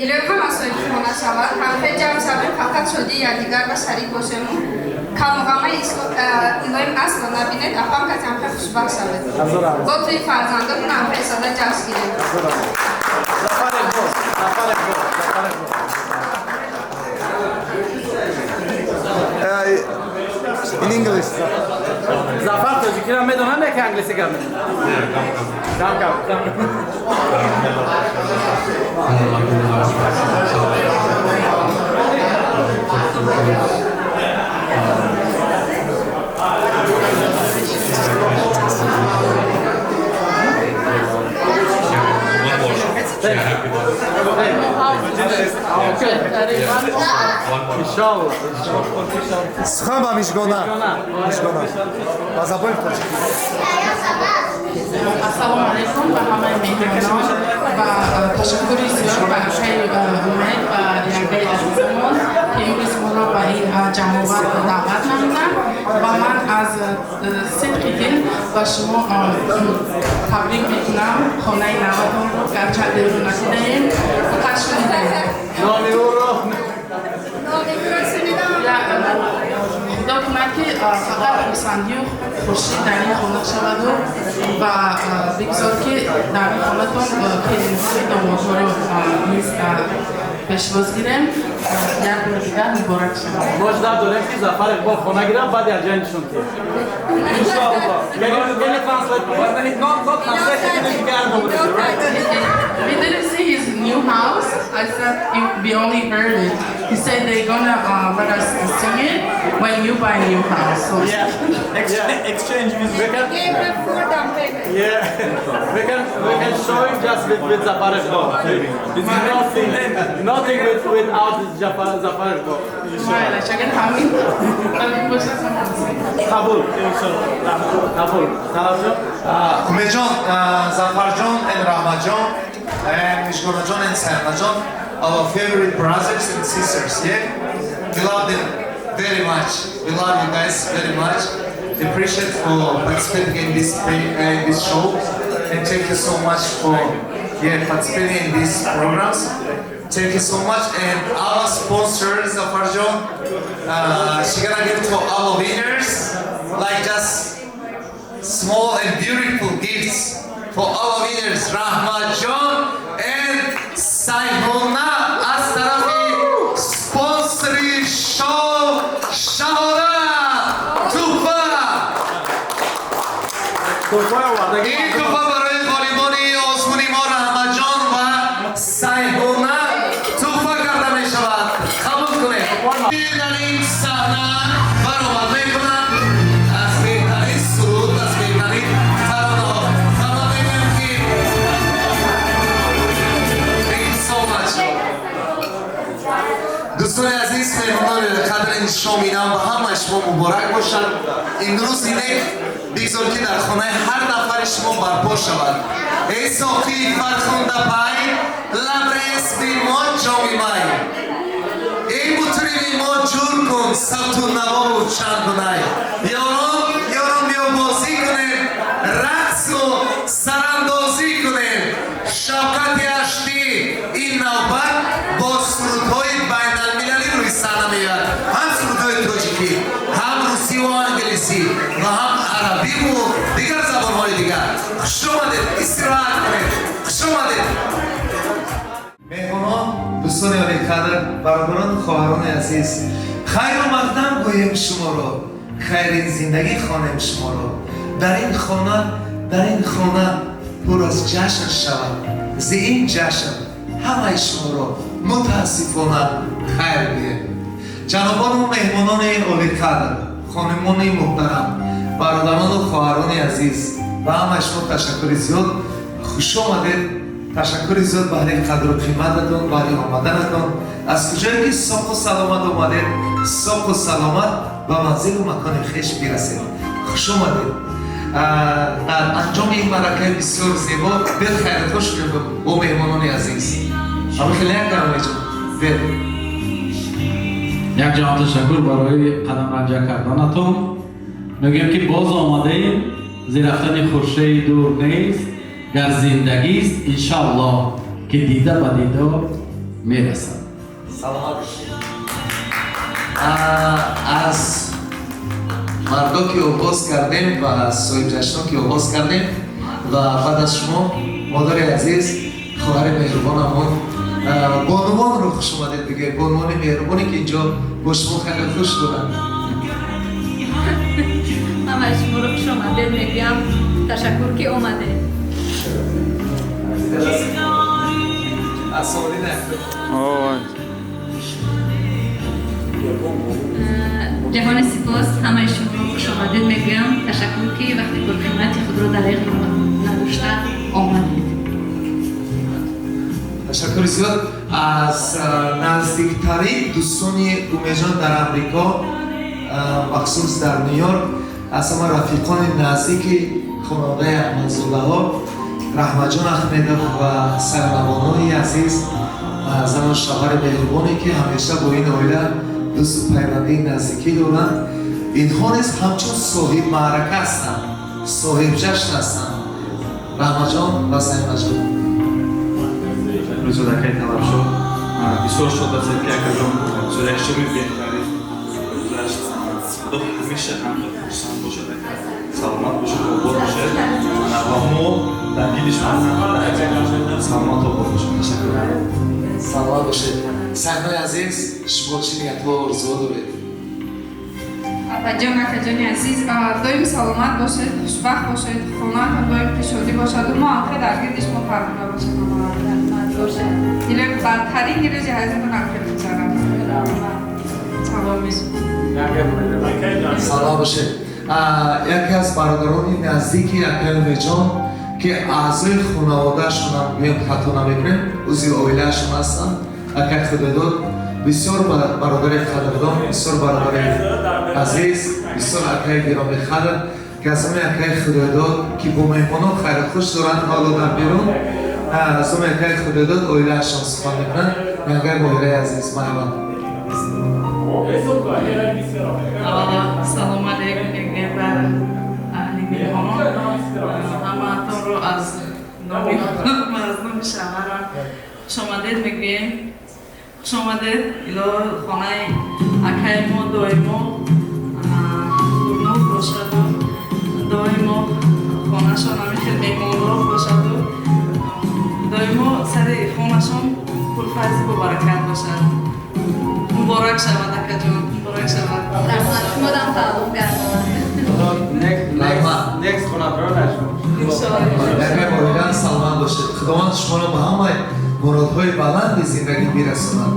илоҳим ҳама соҳиби хона шавад, ҳамхел ҷамъ шавем, фақат шодии якдигар ба шарик бошему камуғамаи илоҳим асло набинед. Апам кати ҳамхел хушбахт шавед, бо туи фарзандотон ҳамхел сада ҷашн гиред. Зафар Иқбол, Зафар Иқбол, Зафар Иқбол. In English. Зафар тоҷикиро медонам, яке англисӣ гап мезанад. Кам кам. Кам. One more. Yeah, happy One more. Иншалло. Сухан ба Мижгона. Мижгона. Ба забони тоҷикӣ. Ассалому алайкум ба ҳамаи меҳмонон ва ташаккури зиёд ба акаи Умед ва янгаи азизамон, ки имрӯз моро ба ин ҷамъовар даъват намуданд, ва ман аз сидқи дил ба шумо табрик мекунам хонаи наватонро. Гарчанд деру надидаем, фақат шунидаем. Номи ӯро. Худо кунад, ки фақат хурсандию хушӣ дар ин хона шаваду ва бигзор, ки дар ин хонатон келинҳои домодҳоро низ пешвоз гирем. Як бори дигар муборак шавад. Мо жда дорем, ки Зафар Иқбол хона гирад, баъд якҷоя нишон диҳем. Иншоалло. Can you translate, please? Not translate, can you? We didn't see his new house. I said we only heard it. He said they're gonna let us sing it when you buy a new house. So Yeah. Exchange with We can, yeah. We can show him just with Zafar Iqbal. It's nothing without Zafar Iqbal. معلش اگر همین همین باشه. قبول. قبول. توجه. Умедҷон, Зафарҷон and Rahmatjon and Mishgonajon and Saymajon, our favorite brothers and sisters, yeah? We love them very much. We love you guys very much. Appreciate for participating in this show, and thank you so much for, yeah, participating in these programs. Thank you so much. And our sponsor, Zafarjon, she gonna give to our winners like just small and beautiful gifts for our winners, Rahmatjon and Sayhona, аз тарафи спонсори шоу Шаҳодат туҳфа. Туҳфаи овардагӣ. Ин туҳфа барои ғолибони озмуни мо Раҳматҷон ва Сайҳона туҳфа карда мешавад. Қабул кунед. Дар ин саҳна баромад мекунанд аз беҳтарин суруд, аз беҳтарин таронаҳо. Ва ман мегӯям, ки thank you so much. Дӯстони азиз, меҳмонони қадр, ин шоми нав ба ҳамаи шумо муборак бошад. Имрӯз инек бигзор, ки дар хонаи ҳар нафари шумо барпо шавад. Эй соқии фархундапай, лабрез бимо ҷоми май, эй мутриби мо, ҷур кун савту навову чангунай. Ёрон, ёрон, биё бозӣ кунем, рақсу сарандозӣ кунем. Шавкати Аштӣ ин навбат бо сурудҳои байналмилалӣ рӯи саҳна меояд, ҳам сурудҳои тоҷикӣ, ҳам русиву англисӣ ва ҳам арабиву дигар забонҳои дигар. Хуш омадед, истироҳат кунед, хуш омадед. Меҳмонон, дӯстони олиқадр, бародарону хоҳарони азиз, хайру мақдам гӯем шуморо, хайрин зиндагӣ хонем шуморо. Дар ин хона, дар ин хона. Пур аз ҷашн шавад. Зи ин ҷашн ҳамаи шуморо мутаассифона хайр гӯем. Ҷанобону меҳмонони олиқадр, хонумони муҳтарам, бародарону хоҳарони азиз, ба ҳамаи шумо ташаккури зиёд. Хуш омадед. Ташаккури зиёд баҳри қадру қимататон, баҳри омаданатон. Аз куҷое ки соқу саломат омадед, соқу саломат ба манзилу макони хеш бирасед. Хуш омадед. Дар анҷоми ин маъракаи бисёр зебо биёд хайрухуш кунем бо меҳмонони азиз. Ама хеле як камеҷон биёд. Як ҷаҳон ташаккур барои қадамранҷа карданатон. Мегӯем, ки боз омадаем, зи рафтани хуршед дур нест, гар зиндагист, иншоаллоҳ, ки дида ба дидор мерасад. Саломат бошед. Аз мардо ки оғоз кардем ва аз соҳибҷашно ки оғоз кардем, ва баъд аз шумо, модари азиз, хоҳари меҳрубонамон, бонувонро хуш омадед бигӯед, бонувони меҳрубоне, ки инҷо бо шумо хеле хуш доранд. Ҳамаи шуморо хуш омадед мегӯям. Ташаккур, ки омадед. Аз соли Ой. Ҷаҳони сипос, ҳамаи шуморо хуш омадед мегӯям. Ташаккур, ки вақти пурқимати худро дареғ надошта омадед. Ташаккури зиёд. Аз наздиктарин дӯстони Умеҷон дар Амрико, махсус дар Ню-Йорк, аз ҳама рафиқони наздики хонаводаи Аҳмадзодаҳо, Раҳматҷон Ахмедов ва Сайнабонои азиз, зану шавҳари меҳрубоне, ки ҳамеша бо ин оила дӯсту пайвандии наздикӣ доранд. Инҳо низ ҳамчун соҳиб маърака ҳастанд, соҳибҷашн ҳастанд. Раҳматҷон ва Сайнаҷон. Рӯзод, акай Талабшо, бисёр шод ҳастем, ки акаҷон бисёр як шаби беҳтарин гузашт. Худо ҳамеша ҳамда хурсанд бошад, ака, саломат бошад, обод бошад ва мо дар дили шумо саломат, обод бошад. Ташаккур. Саломат бошед. Саҳнаи азиз, шумо чӣ ниятҳо, орзуҳо доред? Апаҷон, акаҷони азиз, доим саломат бошед, хушбахт бошед, хонаатон доим пешодӣ бошаду мо ҳамхе дар гирди шумо парвона бошем. Бошад. Илоҳи, бадтарин рӯзи ҳаётатон ҳамхе бигзарад. Салом. Салом бошед. Яке аз бародарони наздики акаи Умеҷон, ки аъзои хонаводаашонам гӯем хато намекунем, узви оилаашон ҳастанд, акаи Худодод, бисёр бародари қадрдон, бисёр бародари азиз, бисёр акаи гиромиқадр, ки аз ҳамаи акаи Худодод, ки бо меҳмонон хайрухуш доранд ҳоло дар берун, аз ҳамаи акаи Худодод оилаашон сухан мекунанд. Янгаи Моҳираи азиз, марҳамат. Салом алейкум мегӯем бар аҳли меҳмонон. Ҳамаатонро аз номи худам ва аз номи шавҳарам хушомадед мегӯем. Хушомадед. Илоҳо, хонаи акаи мо доимо пурнур бошаду доимо хонашон ҳамин хел меҳмондор бошаду доимо сари хонашон пурфайзу бобаракат бошад. Муборак шавад, акаҷон, муборак шавад. Раҳмат, шумодам тааллуқ гардонад. Next хонадор нашуд. Акаи Моҳира, саломат бошед. Худованд шуморо ба ҳамаи муродҳои баланди зиндагӣ бирасонад.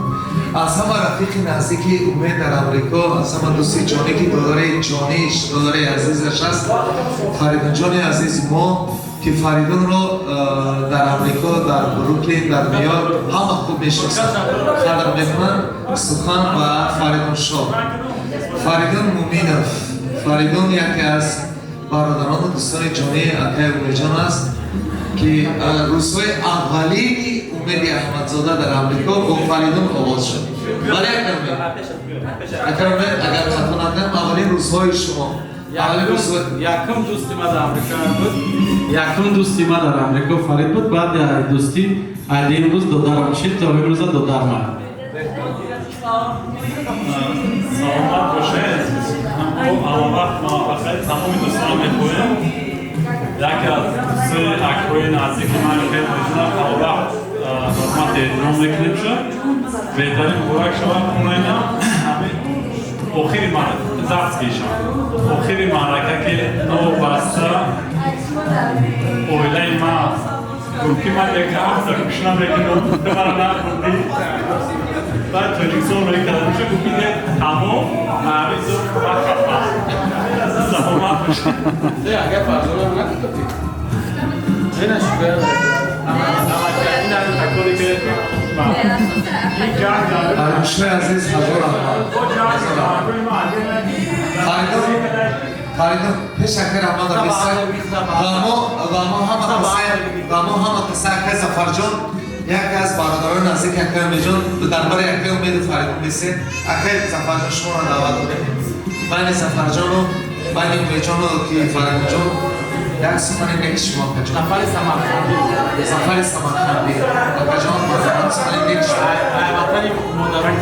Аз ҳама рафиқи наздики Умед дар Амрико, аз ҳама дӯсти ҷонӣ, ки додари ҷониш, додари азизаш аст, Фаридунҷони азизи мо, ки Фаридунро дар Амрико, дар Бруклин, дар Нью-Йорк ҳама хуб мешиносанд, қадр мекунанд. Сухан ба Фаридун шоҳ, Фаридун Муминов. Фаридун яке аз бародарону дӯстони ҷонии акаи Умеҷон аст, ки рӯзҳои аввалини Умеди Аҳмадзода дар Амрико бо Фаридун оғоз шуд. Бале, акаи Умед, акаи Умед, агар хато накунам, аввалин рӯзҳои шумо. Якум дӯсти ма дар Амрико буд. Якум дӯсти ма дар Амрико Фарид буд. Баъди дӯстӣ айди имрӯз додарам шид, то имрӯза додарма. Саломат бошед. Мо ҳамавақт муваффақияти тамоми дӯстонро мехоҳем. Яке аз дӯстои акҳои наздики ман, хеле меҷунам, ҳамавақт ҳурмат эҳтиром мекунем шуд. Беҳтарин муборак шавад хонаина. Ҳамин охири запись кешам, охири маърака, ки новобаста Оилаи ма гуфт, ки ман як ҳафта гӯшна мекунам, ту мара нахӯрдӣ. Баъд Тоҷикистон роӣ карда меша, гуфт, ки тамом маризу ва хафа. Саломат бошед. Агар Фарзона накутӣ. Ина шукр. Аргушои азиз, ҳазор раҳмат. Фаридун, пеш акай Раҳмат бисак ва мо ҳама қисса, акай Зафарҷон, яке аз бародарони наздики акай Умедҷон, дар бораи акай Умеду Фаридун бисед. Акай Зафарҷон, шуморо даъват дорем. Байни Зафарҷону байни Умедҷону ки Фаридунҷон як сухани неки шумо, акаҷон. Зафари Самарқандӣ. Зафари Самарқандӣ, акаҷон, сухани неки шумо. Ватани модарон,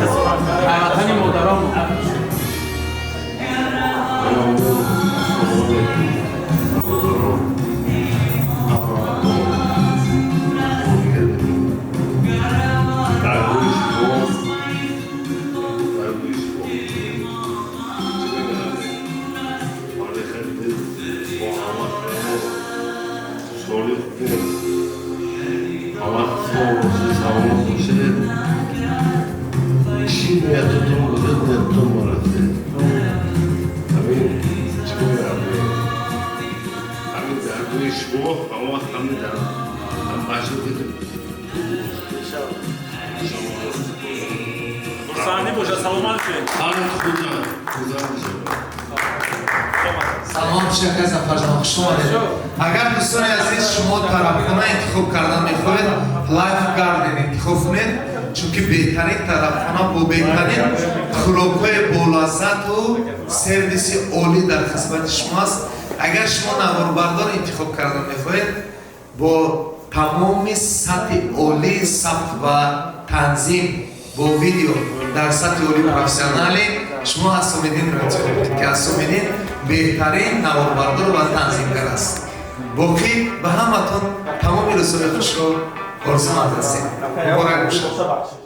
ватани модарон. چی نیتتون بوده، نیتتون مرده. همین چی میگم، همین در شما همه همین در هم بچه دیدیم. Хурсандӣ боша, саломат бошед. Худо худо. Салом, акай Зафарҷон, хуш омадед. Агар, дӯстони азиз, шумо тарабхона интихоб кардан мехоҳед, Life Garden интихоб кунед, чунки беҳтарин тарабхона бо беҳтарин хӯрокҳои болаззату сервиси олӣ дар хизмати шумо аст. Агар шумо наворбардор интихоб кардан мехоҳед, бо тамоми сатҳи олии сабт ва танзим бо видео дар сатҳи олии профессионалӣ, шумо Асомиддинро интихоб кунед, ки Асомиддин беҳтарин наворбардор ва танзимгар аст. Боқӣ ба ҳаматон тамоми рӯзҳои хушро орзуманд ҳастем. Муборак бошад.